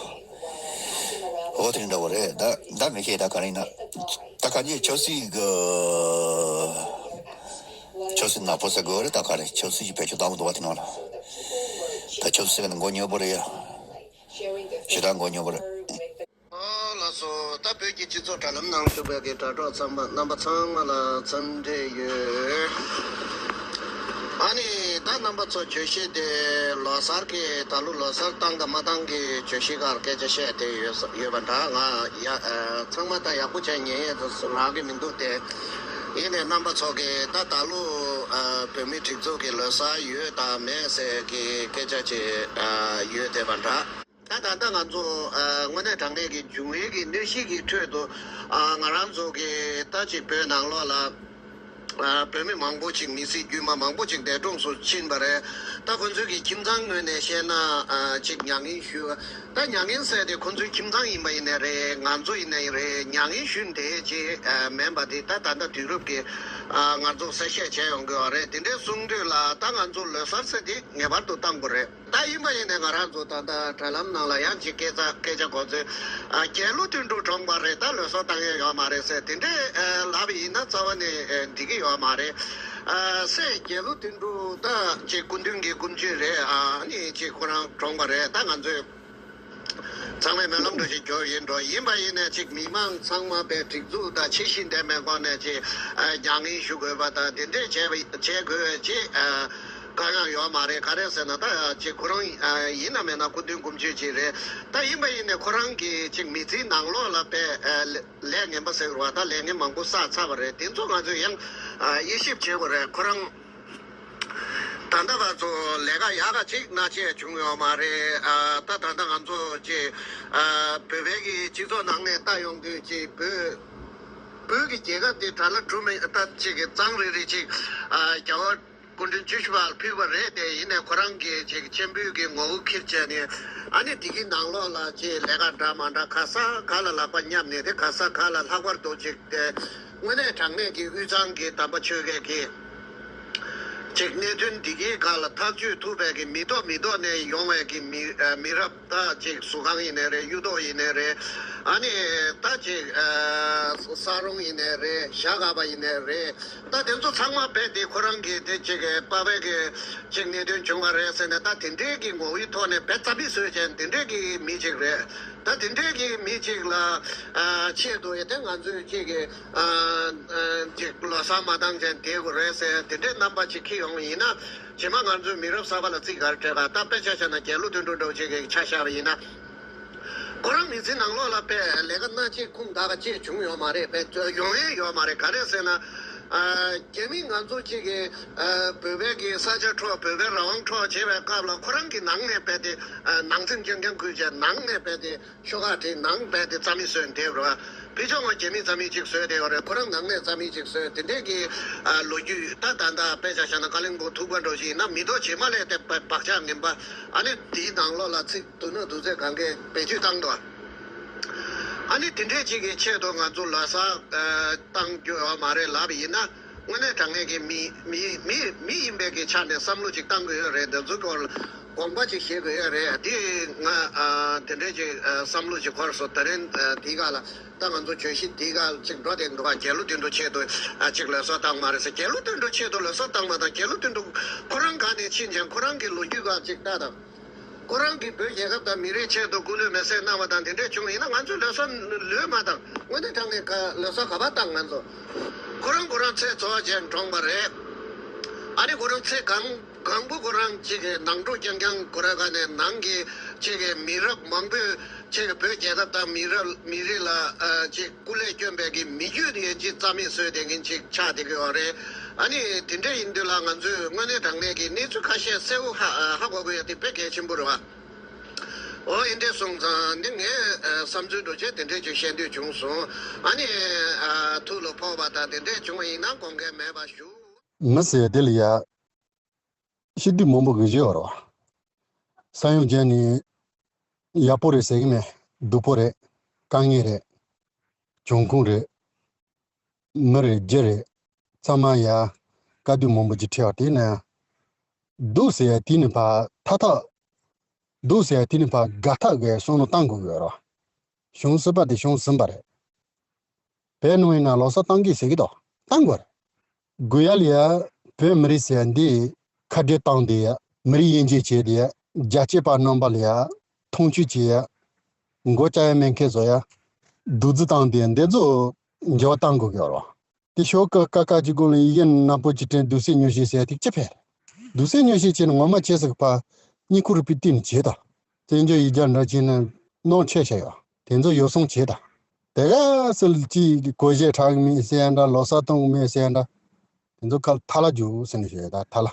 འོ་དེ་རིང་འདྲ་བོ་རེད་ད་ད་མི་ཤེས་ད་ག་རེ་ཡིན་ན། ད་ག་ཉིད་ཆབ་སྲིད་གི་ཆབ་སྲིད་ནག་པོ་ཟེར་དགོས་རེད་ད་ག་རེ་ཆབ་སྲིད་ཀྱི་བེད་སྤྱོད་བཏང་གི་འདུག་བ་དེ་ནང་ལ། ད་ཆབ་སྲིད་ཀྱི་མགོ་ཉོ་པོ་རེད་ཡ། ཞེ་དྲག་མགོ་ཉོ་པོ་རེད། ཨོ་ལགས་སོ། ད་བོད་ཀྱི་སྤྱི་ཚོགས་དྲ་ལམ་ནང་བཞུགས་པའི་གི་དྲ་གྲོགས་ཚང་མ་རྣམ་པ་ཚང་མ་ལ་འཚམས་འདྲི་ཡོད། ཨ་ནི་ད་རྣམ་པ་ཚོ་བརྗོད་གཞི་དེ་ལོ་གསར་གྱི་ད་ལོ་ལོ་གསར་བཏང་དང་མ་བཏང་གི་བརྗོད་གཞི་སྒང་སྐད་ཆ་བཤད་བསྡད་ཡོད་ས་ཡོད་པ་འདྲ་ང་ཡ་ཨ་ཚང་མ་ད་ཡག་པོ་བྱས་ཉན་ཡས་དུ་རག་གི་མི་འདུག་སྟེ། ཡིན་ནའི་རྣམ་པ་ཚོ་གིས་ད་ད་ལོ་ཨ་བོད་མི་སྒྲིག་འཛུགས་ཀྱི་ལོ་གསར་ཡོད་དང་མེད་ཟེར་གི་སྐད་ཆ་ཅིག་ཨ་ཡོད་བསྡད་པ་འདྲ། ད་ད་ལྟ་ང་ཚོ་ཨ་དངོས་གནས་དྲང་གནས་ཀྱི་འབྱུང་བའི་གི་གནས་གཤིས་ཀྱི་ཁྲོད་དུ་ཨ་ང་རང་ཚོ་གི་ད་ཅིག་བོད་ནང་ལོགས་ལ་ཨ་བོད་མི་མང་པོ་ཅིག་མི་ཚེ་དཀྱུས་མ་མང་པོ་ཅིག་འདས་གྲོངས་སུ་ཕྱིན་པ་རེད། ད་ཁོ་ཚོའི་གི་ཁྱིམ་ཚང་ངོས་ནས་བཤད་ན་ཨ་ཅིག་མྱ་ངན་ཞུ། ད་མྱ་ངན་ཟེར་དེ་ཁོ་ཚོའི་ཁྱིམ་ཚང་ཡིན་པ་ཡིན་ནའི་རེད་ང་ཚོ་ཡིན་ནའི་རེད་མྱ་ངན་ཞུ་འདི་ཅིག་ཨ་མིན་པ་དེ་ད་ད་ལྟ་དུས་རབས་ཀྱི་ཨ་ང་ཚོ་གསལ་བཤད་བྱས་ཡོང་གི་ཡོད་རེད། དེ་འདྲའི་གསུང་དུས་ལ་ད་ང་ཚོ་ལོ་གསར་ཟེར་དེ་ངེས་པར་དུ་བཏང་དགོས་རེད། ད་ཡིན་པ་ཡིན་ནའི་ང་རང་ཚོ་ད་ལྟ་དྲ་ལམ་ནང་ལ་ཡང་ཅིག་སྐད་ཆ་སྐད་ཆ་གོ་ཚོད། ཨ་རྒྱལ་ལོ་དོན་གྲུབ་གྲོངས་པ་རེད་ད་ལོ་གསར་བཏང་ཡས་ཡོད་མ་རེད་ཟེར་དེ་འདྲས་ཨ་ལབ་ཡིན་ན་རྩ་བ་ནས་ཨ་འགྲིག་གི་ཡོད་མ་རེད། ཨ་སེ་རྒྱལ་ལོ་དོན་གྲུབ་ད་ཅིག་སྐུ་མདུན་གྱི་སྐུ་མཆེད་རེད་ཨ་ནི་ཅིག་ཁོ་རང་གྲོངས་པ་རེད་ད་ང་ཚོས་ཚང་མས་སྨོན་ལམ་འདྲ་ཞིག་རྒྱོབ་ཡིན་འགྲོ་ཡིན་པ་ཡིན་ནའི་ཅིག་མི་མང་ཚང་མ་པའི་སྒྲིག་འཛུགས་དང་ཕྱི་བཞིན་ལྡན་པའི་སྒོ་ནས་ཅིག་ཨ་མྱ་ངན་ཞུ་དགོས་པ་དང་དེ་འདྲས་བྱས་པ་བྱེད་དགོས་པའི་ཅིག་ཨ། དཀའ་ངལ་ཡོད་མ་རེད་ག་རེ་ཟེར་ན་ད་ཅིག་ཁོ་རང་ཡིན་ན་མེད་ན་སྐུ་མདུན་སྐུ་མཆེད་ཅིག་རེད་ད་ཡིན་པ་ཡིན་ནའི་ཁོ་རང་གི་ཅིག་མི་ཚེའི་ནང་ལོགས་ལ་དཔེ་ལས་ངན་པ་ཟེར་བ་ད་ལས་ངན་མང་པོ་བསགས་ཚར་བ་རེད་དེ་ཚོ་ང་ཚོས་ཡང་དབྱེ་ཞིབ་བྱེད་དགོས་རེད་ཁོ་རང་ད་ལྟ་བར་ཚོ་ལས་ཀ་ཡག་ག་ཅིག་སྣ་ཆེ་བྱུང་ཡོད་མ་རེད་ད་ད་ལྟ་ང་ཚོ་ཅིག་བོད་པའི་གི་སྤྱི་ཚོགས་ནང་ནས་ལྟ་ཡོང་དུས་ཅིག་བོད་བོད་ཀྱི་རྒྱལ་ཁབ་དེ་དྲ་ལ་གྲུབ་མེད་ད་ཅིག་གི་གཙང་རིལ་རིལ་ཅིག་རྒྱལ་བ། སྐུ་ཕྲེང་བཅུ་བཞི་པར་ཕུལ་བ་རེད་དེ་ཡིན་ནའི་ཁོ་རང་གིས་ཅིག་ཆེན་པོའི་གི་ངོ་བོ་ཁྱེར་བྱས་ནས་ཨ་ནི་དེ་གི་ནང་ལོགས་ལ་ཅིག་ལས་ཀ་འདྲ་མ་འདྲ་ག་ས་ག་ལ་ལག་པ་མཉམ་ནས་དེ་ག་ས་ག་ལ་ལྷག་པར་དུ་ཅིག་དེ་དངོས་གནས་དྲང་གནས་ཀྱི་དབུས་གཙང་གི་དམ་པ་ཆོས་རྒྱལ་གྱི་ཅིག་གནད་དོན་འདི་གའི་སྒང་ལ་ཐག་གཅོད་ཐུབ་པའི་གི་མི་ཐོག་མི་ཐོག་ནས་ཡོང་བའི་གི་མི་མི་རབས། ད་ཅིག་གཟུ་ཁང་ཡིན་ནའི་རེད་གཡུ་ཐོག་ཡིན་ནའི་རེད་ཨ་ནི་ད་ཅིག་ཨ་ས་རོང་ཡིན་ནའི་རེད་ཞྭ་སྒ་པ་ཡིན་ནའི་རེད་ད་དེ་ཚོ་ཚང་མ་རྦད་དེ་ཁོ་རང་གི་དེ་ཅིག་པ་ཕའི་གི་ཅིག་གནད་དོན་བྱུང་བ་རེད་ཟེར་ནས་ད་དེ་འདྲའི་གི་ངོ་བོའི་ཐོག་ནས་རྦད་རྩ་མེད་བཟོས་བྱས་དེ་འདྲའི་གི་མི་ཅིག་རེད་ད་དེ་འདྲའི་གི་མི་ཅིག་ལ་ཨ་ཆེད་དུ་ཡ་དེ་ང་ཚོས་ཅིག་གི་ཨ་ཨ་ཅིག་ལོ་གསར་མ་བཏང་བྱས་བསྡད་དགོས་རེད་ཟེར་དེ་འདྲའི་རྣམ་པ་ཅིག་འཁྱེར་ཡོང་ཡིན་ན། རྗེས་མ་ང་ཚོའི་མི་རབས་གསར་པ་ལ་རྩིས་ག་རེ་སྤྲད་ག་ད་དཔེ་ཆ་བཞག་ན་རྒྱལ་ལོ་དོན་གྲུབ་འདྲ་བོ་ཅིག་གི་ཆ་བཞག་པ་ཡིན་ན། ཁོ་རང་མི་ཚེ་ནང་ལོགས་ལ་དཔེ་ལས་ཀ་སྣ་གཅིག་ཁུངས་དག་གཅིག་བྱུང་ཡོད་མ་རེད་དཔེ་ཡོང་ཡས་ཡོད་མ་རེད་ག་རེ་ཟེར་ན། ཨ་རྒྱ་མི་ང་ཚོ་གཅིག་གི་ཨ་བོད་པའི་གི་ས་ཆ་འཕྲོག་བོད་པའི་རང་དབང་འཕྲོག་བྱེད་པའི་སྐབས་ལ་ཁོ་རང་གི་ནང་ནས་དཔེ་དེ་ཨ་ནང་འཛིང་རྐྱང་རྐྱང་ཁུལ་བྱས་ནང་ནས་དཔེ་དེ། ཤོག་ཁག་དེ་ནང་རྦད་དེ་རྩ་མེད་བཟོས་འདེབས་རོགས། ཕི་ཕྱོགས་ངོས་རྒྱ་མི་རྩ་མེད་ཅིག་བཟོས་བསྡད་ཡོད་རེད། ཁོ་རང་ནང་ནས་རྩ་མེད་ཅིག་བཟོས་དེ་འདྲས་ཀྱི་ཨ་ལོ་རྒྱུས་ད་ད་ད་དཔེ་ཆ་བཞག་ན་ཀ་ལིང་པོ་ཐུག་པ་འདྲ་ཞིག་ཡིན་ན་མི་ཐོག་རྗེས་མ་ལས་དེ་བག་ཆགས་ངན་པ་ཨ་ནི་དེའི་ནང་ལོགས་ལ་ཚིག་དུ་ནག་དུ་ཚད་གང་གས་བེད་སྤྱོད་བཏང་འདུག་ཨ་ནི་དེ་འདྲས་ཅིག་གི་ཆེད་དུ་ང་ཚོ་ལོ་གསར་བཏང་རྒྱུ་ཡོད་མ་རེད་ལབ་ཡིན་ན་དངོས་གནས་དྲང་གནས་ཀྱི་མི་མི་མི་མི་ཡིན་པའི་གི་ཆ་ནས་བསམ་བློ་ཅིག་བཏང་དགོས་ཡོད་རེད། འདི་ཚོ་སྐོར་ལ་ དགོངས་པ་ཅིག་བཞེས་དགོས་ཡ་རེད། དེ་ང་ཨ་དེ་འདྲའི་ཅིག་ཨ་བསམ་བློ་ཅིག་འཁོར་སོང་། དེ་རིང་ཨ་དེའི་སྒང་ལ་ད་ང་ཚོ་བརྗོད་གཞི་དེའི་སྒང་ལ་ཅིག་འགྲོ་བསྡད་འདུག་ག་རྒྱལ་གླུ་དེ་འདྲ་ཆེད་དུ་ཨ་ཅིག་ལོ་གསར་བཏང་མ་རེད་ཟེར། རྒྱལ་གླུ་དེ་འདྲ་ཆེད་དུ་ལོ་གསར་བཏང་མ་དང་། རྒྱལ་གླུ་དེ་འདྲ་ཁོ་རང་སྒང་ནས་ཕྱིན་ཅིང་ཁོ་རང་གི་ལོ་རྒྱུས་སྒང་ཅིག་ལྟ་དང་། ཁོ་རང་གིས་བོད་རྒྱལ་ཁབ་དང་མི་རིགས་ཆེད་དུ་སྐུ་ལུས་མེར་སྲེག་གནང་བ་དང་དེ་འདྲས་བྱུང་བ་ཡིན་ན། ང་ཚོས་ལོ་གསར་ལོས་མ་བཏང་། དངོས་གནས་དྲང་གནས་ཀ་ལོ་གསར་ག་པར་བཏང་། ང་ཚོ་ཁོ་རང་ཁོ་རང་ཚེ་གཙོ་བོ་བྱས་གྲོངས་པ་རེད། ཨ་ནི་ཁོ་རང་ཚེ་གང་གང་པོ་ཁོ་རང་གཅིག་གི་ནང་འཁྲུག་རྐྱང་རྐྱང་ཁོ་རང་ག་ནས་ནང་གི་གཅིག་གི་མི་རབས་མང་པོས་གཅིག་གི་བོད་རྒྱལ་ཁབ་དང་མི་རབས་མི་རིགས་ལ་ཨ་གཅིག་སྐུ་ལས་བསྐྱོན་པའི་གི་མི་རྒྱུད་ཡན་ཆད་རྩ་མེད་བཟོས་བསྡད་མཁན་ཅིག་ཆགས་བསྡད་ཀྱི་ཡོད་རེད། ཨ་ནི་དེ་འདྲ་ཡིན་དུས་ལ་ང་ཚོས་དངོས་གནས་དྲང་གནས་ཀྱི་གནས་ཚུལ་ཁ་ཤས་གསལ་བོ་ཧ་ཧ་གོ་དགོས་ཡ་དེ་དཔེ་གལ་ཆེན་པོ་རེད་བ། འོ་ཡིན་དེ་སོང་ཙང་འདི་ངས་ཨ་བསམ་ཚུལ་འདྲ་བྱས་དེ་འདྲས་ཅིག་བཤད་འདོད་བྱུང་སོང་། ཨ་ནི་ཨ་ཐུགས་ལ་ཕོག་པ་དང་དེ་འདྲས་བྱུང་བ་ཡིན་ན་དགོངས་འགལ་མེད་པ་ཞུ། མི་ཟེར་དེ་ལ་ཡ། ཤི་དུས་མང་པོ་གི་བཞི་བར་བ། ས་ཡོམ་བརྒྱབ་ནས་ཡག་པོ་རེད་ཟེར་གི་མེད། སྡུག་པོ་རེད། དཀའ་ངལ་རེད། གྱོང་ཁུངས་རེད། མི་རེད་རྒྱུ་རེད། ཚང་མ་ཡ་དཀའ་སྡུག་མང་པོ་ཅིག་འཕྲད་པ་དེ་ན། སྡུག་ཟེར་ཡ་དེ་ནི་ཕར་ཐག་ཐག་སྡུག་ཟེར་ཡ་དེ་ནི་ཕར་དགའ་ཐག་གི་བསམ་བློ་བཏང་དགོས་ཀྱི་ཡོད་རེད་བ། བྱུང་སྲིད་པ་དེ་བྱུང་ཟིན་པ་རེད། བོད་ནང་ཡིན་ན་ལོ་གསར་བཏང་གི་ཟེར་གི་འདུག་བཏང་དགོས་རེད། དགོས་ཡ་ལ་ཡ་བོད་མི་རིགས་ཟེར་ཡ་འདི་ཁ་བྲལ་བཏང་དེ་ཡ། མི་རིགས་དབྱེ་འབྱེད་བྱས་དེ་ཡ། རྒྱལ་གཅེས་པ་རྣམ་པ་ལ་ཡ་མཐོང་ཆུང་བྱས་ཡ། མགོ་བཅག་ཡ་མེད་མཁན་བཟོ་ཡ། སྡུག་རྩུབ་བཏང་དེ་འདི་ཚོ་འགྱུར་བ་བཏང་དགོས་ཀྱི་ཡོད་རེད་བ། དེ་ཤོག་ཀ་ཀ་ཀ་གཅིག་གོང་ལ་ཡི་གེ་ནག་པོ་གཅིག་བྲིས། སྡུག་སེམས་མྱོང་བྱེད་ཟེར་ཡ་དེ་ཅི་ཕན། སྡུག་སེམས་མྱོང་བྱེད་བྱས་ནས་ངོ་མ་བྱེད་ཟེར་གི་ཕར་སྙིང་ཁུ་རུ་པི་ཏི་ནས་བྱེད་དང་། བཙན་བྱོལ་ཡིག་རྒྱུགས་འདྲ་བྱས་ནས་སྣང་ཆེ་བྱས་ཡོད། དེ་ཚོ་ཡོ་བསྲང་བྱེད་དང་། དེ་ག་སུ་ལ་ཅིག་གོས་ཆེན་གྲག་གི་མེད་ཟེར་ཡ་འདྲ། ལོ་གསར་གཏོང་གི་མེད་ཟེར་ཡ་འདྲ། དེ་ཚོ་ཁ་ལ་ཐལ་རྒྱུག་ཟེར་ནས་བཤད་ཡ་ད་ཐལ།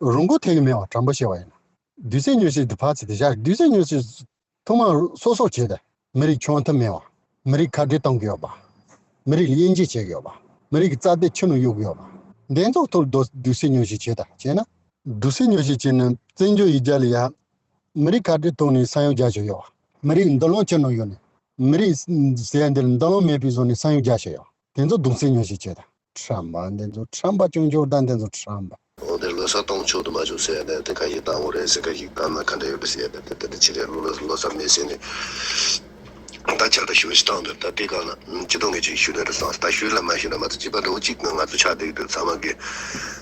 རང་མགོ་ཐེག་གི་མེད་བ། དྲང་པོ་བཤད་པ་ཡིན་ན། སྡུག་སེམས་མྱོང་བྱེད་དེ་ཕར་ཚུར་དེ་བཞག་སྡུག་སེམས་མྱོང་བྱེད། ཐོག་མར་སོ་སོར་བྱེད་དེ། མི་རིགས་ཆུང་མཐུན་མེད་པ། མི་རིགས་ཁ་བྲལ་གཏོང་གི་ཡོད་པ། མི་རིགས་དབྱེ་འབྱེད་བྱེད་ཀྱི་ཡོད་པ། མི་རིགས་ཀྱི་རྩ་དེ་ཕྱི་ནང་གཡུག་གི་ཡོད་པ། འདི་ཚོ་ཐོག་སྡུག་སྡུག་སེམས་མྱོང་བྱེད་བྱེད་དང་བྱས་ན། སྡུག་སེམས་མྱོང་བྱེད་བྱས་ནས་བཙན་བྱོལ་ཡིག་རྒྱུགས་ལ་ཡ། མི་རིགས་ཁ་བྲལ་ཐོག་ནས་ས་ཡོམ་རྒྱག་བཞིན་ཡོད་པ། མི་རིགས་མདུན་ལམ་ཕྱི་ནང་གཡུག་ནས། མི་རིགས་ཟེར་ཡ་འདིར་མདུན་ལམ་མེད་པའི་བཟོ་ནས་ས་ཡོམ་རྒྱག་བཞིན་ཡོད། དེ་ཚོ་སྡུག་སེམས་མྱོང་བྱེད་བྱེད་དང་། ཁྲམ་པ་འདི་ཚོ་ཁྲམ་པ་ཆུང་ཆུང་དང་འདི་ཚོ་ཁྲམ་པ། འོ་དེ་ལོ་གསར་གཏོང་ཆོག་ཏུ་མ་བྱུང་ཟེར་ནས་དེ་ཁ་ཞིག་བཏང་འོ་རེད་ཟེར། ཁ་ཞིག་བཏང་ན་ག་འདྲ་ཡོད་པ་ཟེར་ནས་དེ་དེ་འདྲ་ཅི་རེད། ལོ་ལོ་ལོ་གསར་མེད་ཟེར་ནས་ད་ཆར་ད་ཞུ་ཞིག་བཏང་འདུག་ད་དེ་གང་ན་ཅི་གཏོང་གི་ཅིག་ཞུ་ནས་རེད་བསམ། ད་ཞུས་ལ་མ་ཞུས་ལ་མ་ཚོ་ཅི་པ་འདྲ་བོ་ཅིག་ང་ང་ཚོ་ཆགས་བསྡད་འདུག་ཚང་མ་གི་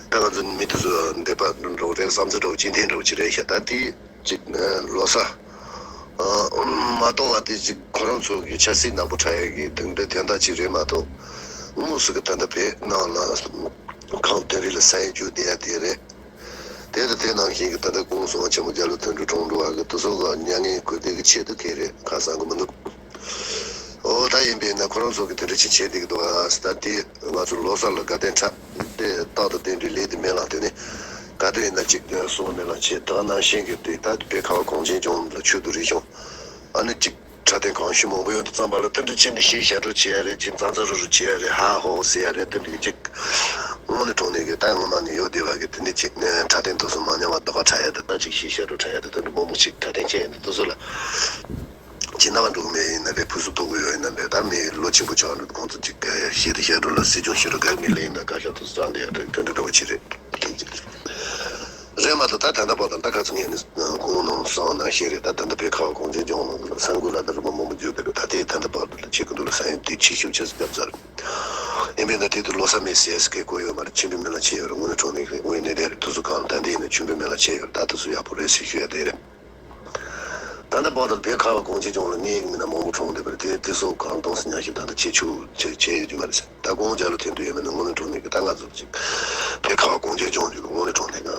ད་ང་ཚོ་མི་དེ་ཚོ་འདོད་པ་འདྲ་བོ་རེད། བསམ་ཚུལ་འདྲ་བོ་ཅི་འཐེན་འདྲ་བོ་ཅི་རེད་ཤག་ད་དེ། ཅིག་ལོ་གསར་མ་གཏོང་བ་དེ་ཅིག་ཁོ་རང་ཚོ་གི་ཆབ་སྲིད་ནག་པོ་ཁྲ་ཡ་གི་དེ་འདྲའི་དོན་དག་ཅིག་རེད་མ་གཏོགས། དངོས་སུ་གི་ད་ལྟ་བོད་ནང་ལ་གང་དེ་རིགས་ལ་ས་ཡོམ་རྒྱུག་བསྡད་ཡ་དེ་རེད། དེ་ལ་དེ་ནང་བཞིན་གི་ད་ལྟ་སྐུ་ངོ་སྲིད་དབང་ཆེན་པོ་རྒྱ་ལོ་དོན་གྲུབ་གྲོངས་འགྲོ་བ་གི་དེ་ཚོ་གི་མྱ་ངན་གུས་འདུད་གི་ཆེད་དུ་དེ་རེད། ཁ་སང་གི་མི་འདུག་འོ་ད་ཡིན་པས་ན་ཁོ་རང་ཚོ་གི་དེ་འདྲ་ཅིག་བྱེད་བསྡད་ཀྱི་འདུག་ཨ། ད་དེ་ང་ཚོ་ལོ་གསར་ལ་དགའ་ལྡན་ཁྲ་དེ་རྟག་ཏུ་བསྟན་པའི་ལས་དེ་མེད་ལ་དེ་ནི་ག་དུས་ཡིན་ན་ཅིག་སོང་མེད་ལ་བྱེད་ད་ནང་བཞིན་གྱི་དེ་ད་བོད་ཁ་བ་གངས་ཅན་ལྗོངས་ལ་ཆོས་དུ་རིག་གཞུང་ཨ་ནི་ཅིག་ཁྲ་ཐེངས་གང་ཞུ་མང་པོ་ཡོད་དུ་ཙམ་པ་ལ་དེ་འདྲ་ཅིག་ནི་ཞེས་བཤད་འགྲོ་བྱེད་ཡ་རེད། ཅིག་ཙང་ཙང་རུ་རུ་བྱེད་ཡ་རེད། ཧ་ཧོ་ཟེར་ཡ་རེད། དེ་འདྲ་ཅིག་དངོས་གནས་དྲང་གནས་ཀྱི་ད་ངོ་མ་ནི་ཡོད་བདེ་བ་གི་དེ་ནི་ཅིག་ཁྲ་ཐེངས་དུ་སོང་མ་མྱོང་བ་དོགས་པ་ཁྲ་ཡ་དེ་ད་ཅིག་ཞེས་བཤད་འགྲོ་ཁྲ་ཡ་དེ་དེ་འདྲ་མང་པོ་ཅིག་ཁྲ་ཐེངས་བྱས་ཡ་དེ་དུ་སོ་ལ། ཅི་ན་བ་འདུག་མེད་ཡིན་ན་རེད། ཕུན་སུམ་ཐོགས་ཀྱི་ཡོད་ཡིན་ན་རེད། ད་མི་ལོ་ཆེན་པོ་ཆགས་འགྲོ་ཁོང་ཚོ་ཅིག་ག་ཡ་ཤེས་དེ་ཤེས་འགྲོ་ལ་སྲིད་སྐྱོང་ཤེས་རོགས་ག་མི་ལ་ཡིན་ན་བཀའ་ཤག་ཐུགས་སུ་བཏང་དེ་ཡ་དེ་དེ་འདྲ་འདྲ་བོ་ཅིག་རེད། རེད་མ་གཏོགས་ད་ད་ལྟ་བར་དུ་ད་ག་ཚོད་ངས་ནི་ཁོང་ནང་སོང་ནང་བཞིན་རེད། ད་ད་ལྟ་བོད་ཁ་བ་གངས་ཅན་ལྗོངས་ནང་ལ་ས་འགུལ་ལ་ད་རུ་མ་མང་པོ་བརྒྱུད་པའི་ད་ལྟའི་ད་ལྟ་བར་དུ་ལ་ཆེ་ཀུ་འདུག་ལ་ས་ཡོམ་དེ་ཆེ་ཤོས་ཆེ་སུ་བརྒྱབ་ཚར། ཡིན་པས་ན་དེ་དུས་ལོ་གསར་མེད་ཟེར་སྐད་གོ་ཡོད་མ་རེད། ཆེན་པོའི་མི་ལ་ཆེ་ཡོད་རེད། དངོས་གནས་དྲང་གནས་དངོས་གནས་དེ་རེད། དུས་སུ་གང་ལ་ད་འདི་ཡིན་ན་ཆེན་པོའི་མི་ལ་ཆེ་ཡོད་རེད། ད་དུས་སུ་ཡག་པོ་རེད་ཟེར་ཞུ་ཡ་དེ་རེད། ད་ལྟ་བར་དུ་བོད་ཁ་བ་གངས་ཅན་ལྗོངས་ལ་གནས་ཡིག་མི་སྣ་མང་པོ་གྲོངས་བསྡད་པ་རེད། དེ་དེ་སོགས་གང་གདུང་སེམས་མཉམ་སྐྱེད་ད་ལྟ་བྱེད་ཆོག་བྱེད་བྱེད་ཡོད་ཀྱི་མ་རེད་ཟེར། ད་དགོངས་འཇགས་ལ་ཐོན་དུ་ཡོད་མེད་ནི་དངོས་གནས་དྲང་གནས་ཀྱི་ད་ང་ཚོ་ཅིག་བོད་ཁ་བ་གངས་ཅན་ལྗོངས་ཀྱི་དངོས་གནས་དྲང་གནས་ཀྱི་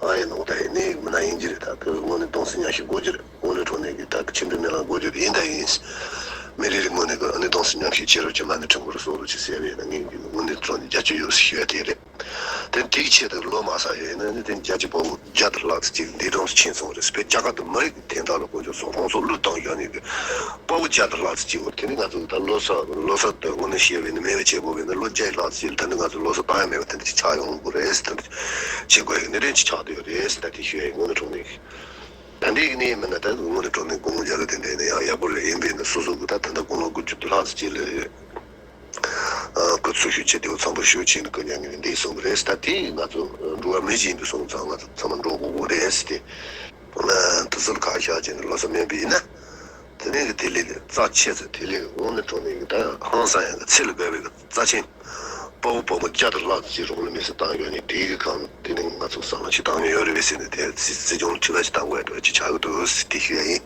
ཨ་ཡེ་ནོ་ད་ཡེ་གནས་ཡིག་མི་སྣ་ཡིན་གྱི་རེད། ད་དེ་དངོས་གནས་གདུང་སེམས་མཉམ་སྐྱེད་དགོས་ཀྱི་རེད། དངོས་གནས་དྲང་གནས་ཀྱི་ད་ཆེན་པོའི་མི་ལ་དགོས་ཀྱི་རེད། ཡིན་ད་ཡིན། མི་རེ་རེ་དངོས་གནས་ཀྱི་ཨ་ནི་གདུང་སེམས་མཉམ་སྐྱེད་བྱེད་རོགས་བྱེད། མ་ཎི་བགྲང་རོགས་གསུང་རོགས་བྱེད་ཟེར་བས་ན་ངས་དངོས་གནས་དྲང་གནས་རྒྱ་ཆེ་ཡོད་ཟེར་ཞུ་ཡ་དེ་རེད། དེ་དེའི་ཆེད་དུ་ལོ་མ་ཟ་ཡོད་ན་ནི་དེ་རྒྱལ་གཅེས་དཔའ་བོ་བརྒྱ་དང་ལྷག་ཙམ་ཅིག་འདས་གྲོངས་སུ་ཕྱིན་སོང་རེད། དཔེ་རྒྱ་གར་དུ་མི་རིགས་ཀྱི་དོན་དག་ལ་དཀོན་མཆོག་གསུམ་ལྷུང་བཟེད་བློས་བཏང་བཞག་ནས་ཀྱི་དཔའ་བོ་བརྒྱ་དང་ལྷག་ཙམ་ཅིག་ཡོད། དེ་ནི་ང་ཚོ་ད་ལོ་གསར་ལོ་གསར་དུ་དངོས་གནས་བཤད་པས་ནི་མེད་པ་བྱེད་དགོས་པས་ན་ལོ་བརྒྱ་ཡི་ལྷག་ཙམ་ཅིག་ལ་ད་ནི་ང་ཚོ་ལོ་གསར་བཏང་ཡ་མེད་པ་དེ་འདྲ་ཅིག་ཆགས་ཡོང་དགོས་རེད་ཟེར། ད་འདྲ་བྱེད་དགོས་ཡ་གི་ནི་རེ་ཅིག་ཆགས་བསྡད་ཡོད་རེད་ཟེར། ད་དེ་ཞུ་ཡ་ཡིན། དངོས་གནས་དྲང་གནས་ཀྱི་ད་འདི་གི་གནས་མིན་ན་ད་དངོས་གནས་དྲང་གནས་སྐུ་ངོ་རྒྱ་ལོ་དེ་འདྲ་ཡིན་ན་ཡང་ཡག་པོ་རེད། ཡིན་པས་ན་སོ་སོ་གི་ད་ད་ལྟ་དགུང་ལོ་དགུ་བཅུ་ལྷག་ཙམ་ཅིག་ལ་ཨ་སྐུ་འཚོ་བཞུགས་བྱེད་དེ་འཚམས་པོ་ཞུ་བྱས་ནས་སྐུ་མྱ་ངན་ལས་འདས་སོང་བ་རེད། ད་དེ་ང་ཚོ་འགྲོ་བ་མི་ཞིག་ཡིན་དུས་སོང་ཙང་ང་ཚོ་ཚང་མ་འགྲོ་དགོས་དགོས་རེད་ཟེར་ཏེ། དེ་ཚོ་ལ་ཁག་བཞག་བྱས་ནས་ལོ་གསར་སྨོན་པ་ཡིན་ན། དེ་ནས་གི་དེ་ལས་རྩ་ཆེ་ཚེ་དེ་ལས་དབང་ནི་གྲོང་ནས་གི་ད་ཧང་སང་ཡང་གི་ཚེ་ལ་དགའ་བའི་གི་རྩ་ཆེན། དཔའ་བོ་དཔའ་མོ་བརྒྱ་དང་ལྷག་ཙམ་ཅིག་རོགས་ལ་མི་སེར་བཏང་ཡོད་ནི་དེའི་གི་གང་དེ་ནི་ང་ཚོ་བསམ་བློ་ཅིག་བཏང་ཡོད་རེད་བས་ཟེར་ནས་དེ་སྲིད་སྲིད་སྐྱོང་ལ་དྲི་བ་ཅིག་བཏང་དགོས་འདྲ་ཅིག་ཆགས་ཀྱི་འདུག་ཟེར་དེ་ཞུ་ཡ་ཡིན།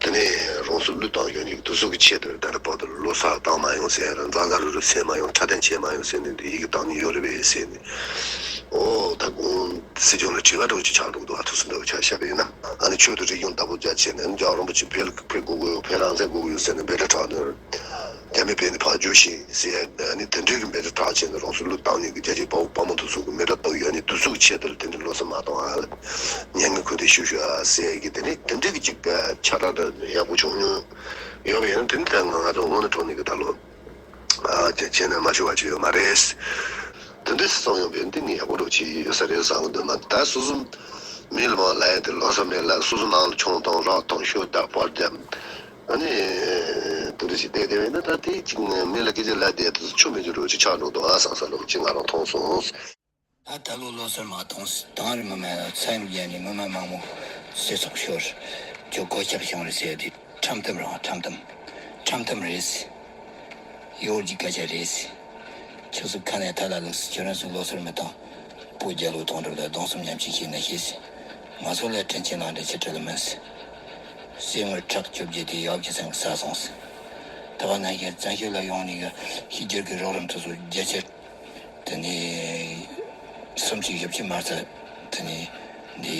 དེ་ནས་རང་སོར་བློས་བཏང་ཡོད་ནི་དེ་ཚོ་གི་ཆེད་དུ་ད་ལྟ་བར་དུ་ལོ་གསར་བཏང་མ་ཡོང་ཟེར་ར་འཛང་ག་རུ་རུ་ཟེར་མ་ཡོང་ཁྲ་ཐན་བྱས་མ་ཡོང་ཟེར་ནས་དེ་ཡི་གི་བཏང་ནི་ཡོད་རེད་བས་ཟེར་ནས། ཨོ་ད་དགོང་སྲིད་སྐྱོང་ལ་དྲི་བ་འདྲ་བོ་ཅིག་ཆགས་འགྲོ་གི་འདུག་ཨ་ཐུགས་སུ་འདྲ་བོ་ཆགས་བཤད་པ་ཡིན་ན། ཨ་ནི་ཆོས་དང་རིག་གཞུང་བདག་པོ་རྒྱ་ཆེ་ནས་རྒྱལ་བ་རིན་པོ་ཆེ་བོད་ལ་ཕེབས་དགོས་ཀྱི་ཡོད། བོད་རང་བཙན་དགོས་ཀྱི་ཡོད་ཟེར་ནས་འབོད་སྒྲ་གྲགས་ནས། རྒྱ་མི་བོད་ནས་ཕར་རྒྱུགས་ཤིག་ཟེར་ཨ་ནི་དེ་འདྲའི་གི་འབོད་སྒྲ་གྲགས་བྱས་ནས་རང་ཚོ་བློས་བཏང་ནས་གི་རྒྱ་ཆེ་དཔའ་བོ་དཔའ་མོ་དེ་ཚོ་གི་མི་སྒྲ་གཏོང་ཡོད་ནི་དེ་ཚོ་གི་ཆེད་དུ་ལ་དེ་འདྲའི་ལོ་གསར་མ་གཏོང་ཨ་ལ་ཉན་གི་ཁུ་དེ་ཤུ་ཤུ་ཨ་ཟེར་གི་དེ་ནི་དེ་འདྲའི་གི་ཅིག་ཆ་རག་འདྲ་ཡག་པོ་བྱུང་མྱོང་ཡོད་པ་ཡིན་ན་དེ་ནི་ད་ང་ང་ཚོ་དབང་ནི་གྲོང་ནས་གི་ད་ལོ། ཨ་ཅེ་བྱས་ན་མ་ཞུ་བ་ཅི་ཡོད་མ་རེད། དེ་འདྲ་སོང་ཡོང་བས་འདི་ནི་ཡག་པོ་རུ་ཅི་ཡོད་ས་རེད་བསམ་གི་འདུག་མ་ད་སོ་སོ་མི་ལ་མ་ལ་ཡ་དེ་ལོ་ས་མེད་ལ་སོ་སོ་ནང་ལ་ཆུང་དང་རག་དང་ཤོད་ད་པར་རྒྱབ། ཨ་ནི་དེ་འདྲ་ཞིག་བསྡད་བསྡད་བས་ན་ད་དེ་ཅིག་ནས་མི་ལ་སྐད་ཆ་ལ་བསྡད་དུ་ཆུ་མི་འཇུ་རུ་ཅི་ཆགས་འགྲོ་འདུག་ཨ་བསམ་ས་ལོ་ཅི་ང་རང་མཐོང་སོང་། ད་ད་ལོ་ལོ་སར་མ་གཏོང་སི་དང་རི་མི་མེད་ལ་ཚ་ཡམ་རྒྱལ་ནས་མི་མེད་མང་མོ་སེ་སོག་ཤོར། ཁྱོད་གོ་ཁྱབ་བྱུང་རེད་ཟེར་དེ་ཁྲམ་ཐམ་རང་ཁྲམ་ཐམ། ཁྲམ་ཐམ་རེད་ཟེར། ཡོར་གྱི་སྐད་ཆ་རེད་ཟེར། ཁྱོད་ཚོ་ཁ་ནས་ཐ་ལ་ལུག་ཟེར་ཁྱོད་རང་ཚོ་ལོ་སར་མི་གཏོང་། བུ་རྒྱལ་ལོ་གཏོང་གྲབས་ལ་གདོང་གསུམ་ཉམས་ཆེ་ཤེས་ན་ཤེས་ཟེར། ང་ཚོ་ལ་དྲིན་ཆེན་ལང་འདྲ་ཆེ་ཁྲི་ལ་མིན་ཟེར། སེ་ངར་ཁྲག་བཅུ་བརྒྱད་དེ་ཡག་གི་སེང་གི་ས་སོང་ཟེར། ད་བ་ན་ཤེས་བཙན་ཤེས་ལ་ཡོང་ནས་གི་ཤི་རྒྱུར་གི་རོགས་རམ་དུ་སོ་རྒྱ་ཆེར། དེ་ནས་སུམ་ཅུ་བཞི་བཅུ་མ་རྩ། དེ་ནས་འདི་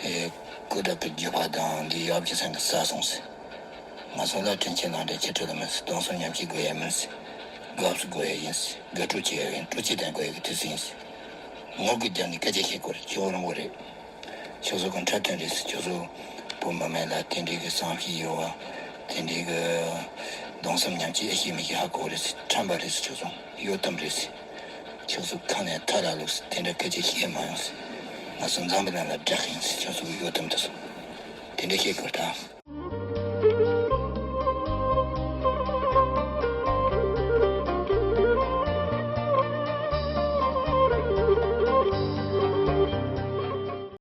ཨེ་ཀུ་དག་གི་རྒྱུ་བ་དང་འདི་ཡབ་ཀྱི་སེང་གི་ས་སོང་ཟེར། ང་ཚོ་ལ་དྲིན་ཆེན་ལང་འདྲ་ཁྱེད་ཁྲི་ལ་མིན་ཟེར། གདོང་གསུམ་ཉམས་ཆེ་དགོས་ཡ་མིན་ཟེར། དགའ་བསུ་དགོས་ཡ་ཡིན་ཟེར། དགའ་སྤྲོ་བྱེད་ཡ་ཡིན། སྤྲོ་སྐྱིད་ལྡན་དགོས་ཡ་གི་དུས་ཚོད་ཡིན་ཟེར། ངོ་རྒོལ་རྒྱབ་ནས་སྐད་ཆ་བཤད་དགོས་རེད། ཁྱོད་རང་གོ་རེད། ཁྱོད་ཚོ་གི་འཁྲབ་སྟོན་རེད་ཟེར། ཁྱོད་ཚོ་བུ་མོ་མེད་ལ་དེ་འདྲའི་གི་བསམ་ཤེས་ཡོད་བ། དེ་འདྲའི་གི་གདོང་གསུམ་ཉམས་ཆེ་ཨེ་ཤེས་མི་ཤེས་ཧ་གོ་རེད་ཟེར། ཁྲམ་པ་རེད་ཟེར། ཁྱོད་ཚོ་གཡོ་ཏམ་རེད་ཟེར། ཁྱོད་ཚོ་ཁ་ནས་ཐ་ར་ལུག་ཟེར། དེ་འདྲ་སྐད་ཆ་བཤད་མ་ཡོང་ཟེར། ང་ཚོ་འཛམ་བུ་གླིང་ལ་བསྒྲགས་ཡིན་ཟེར། ཁྱོད་ཚོ་གི་གཡོ་ཏམ་དེ་ཚོ་དེ་འདྲ་བཤད་དགོས་ད།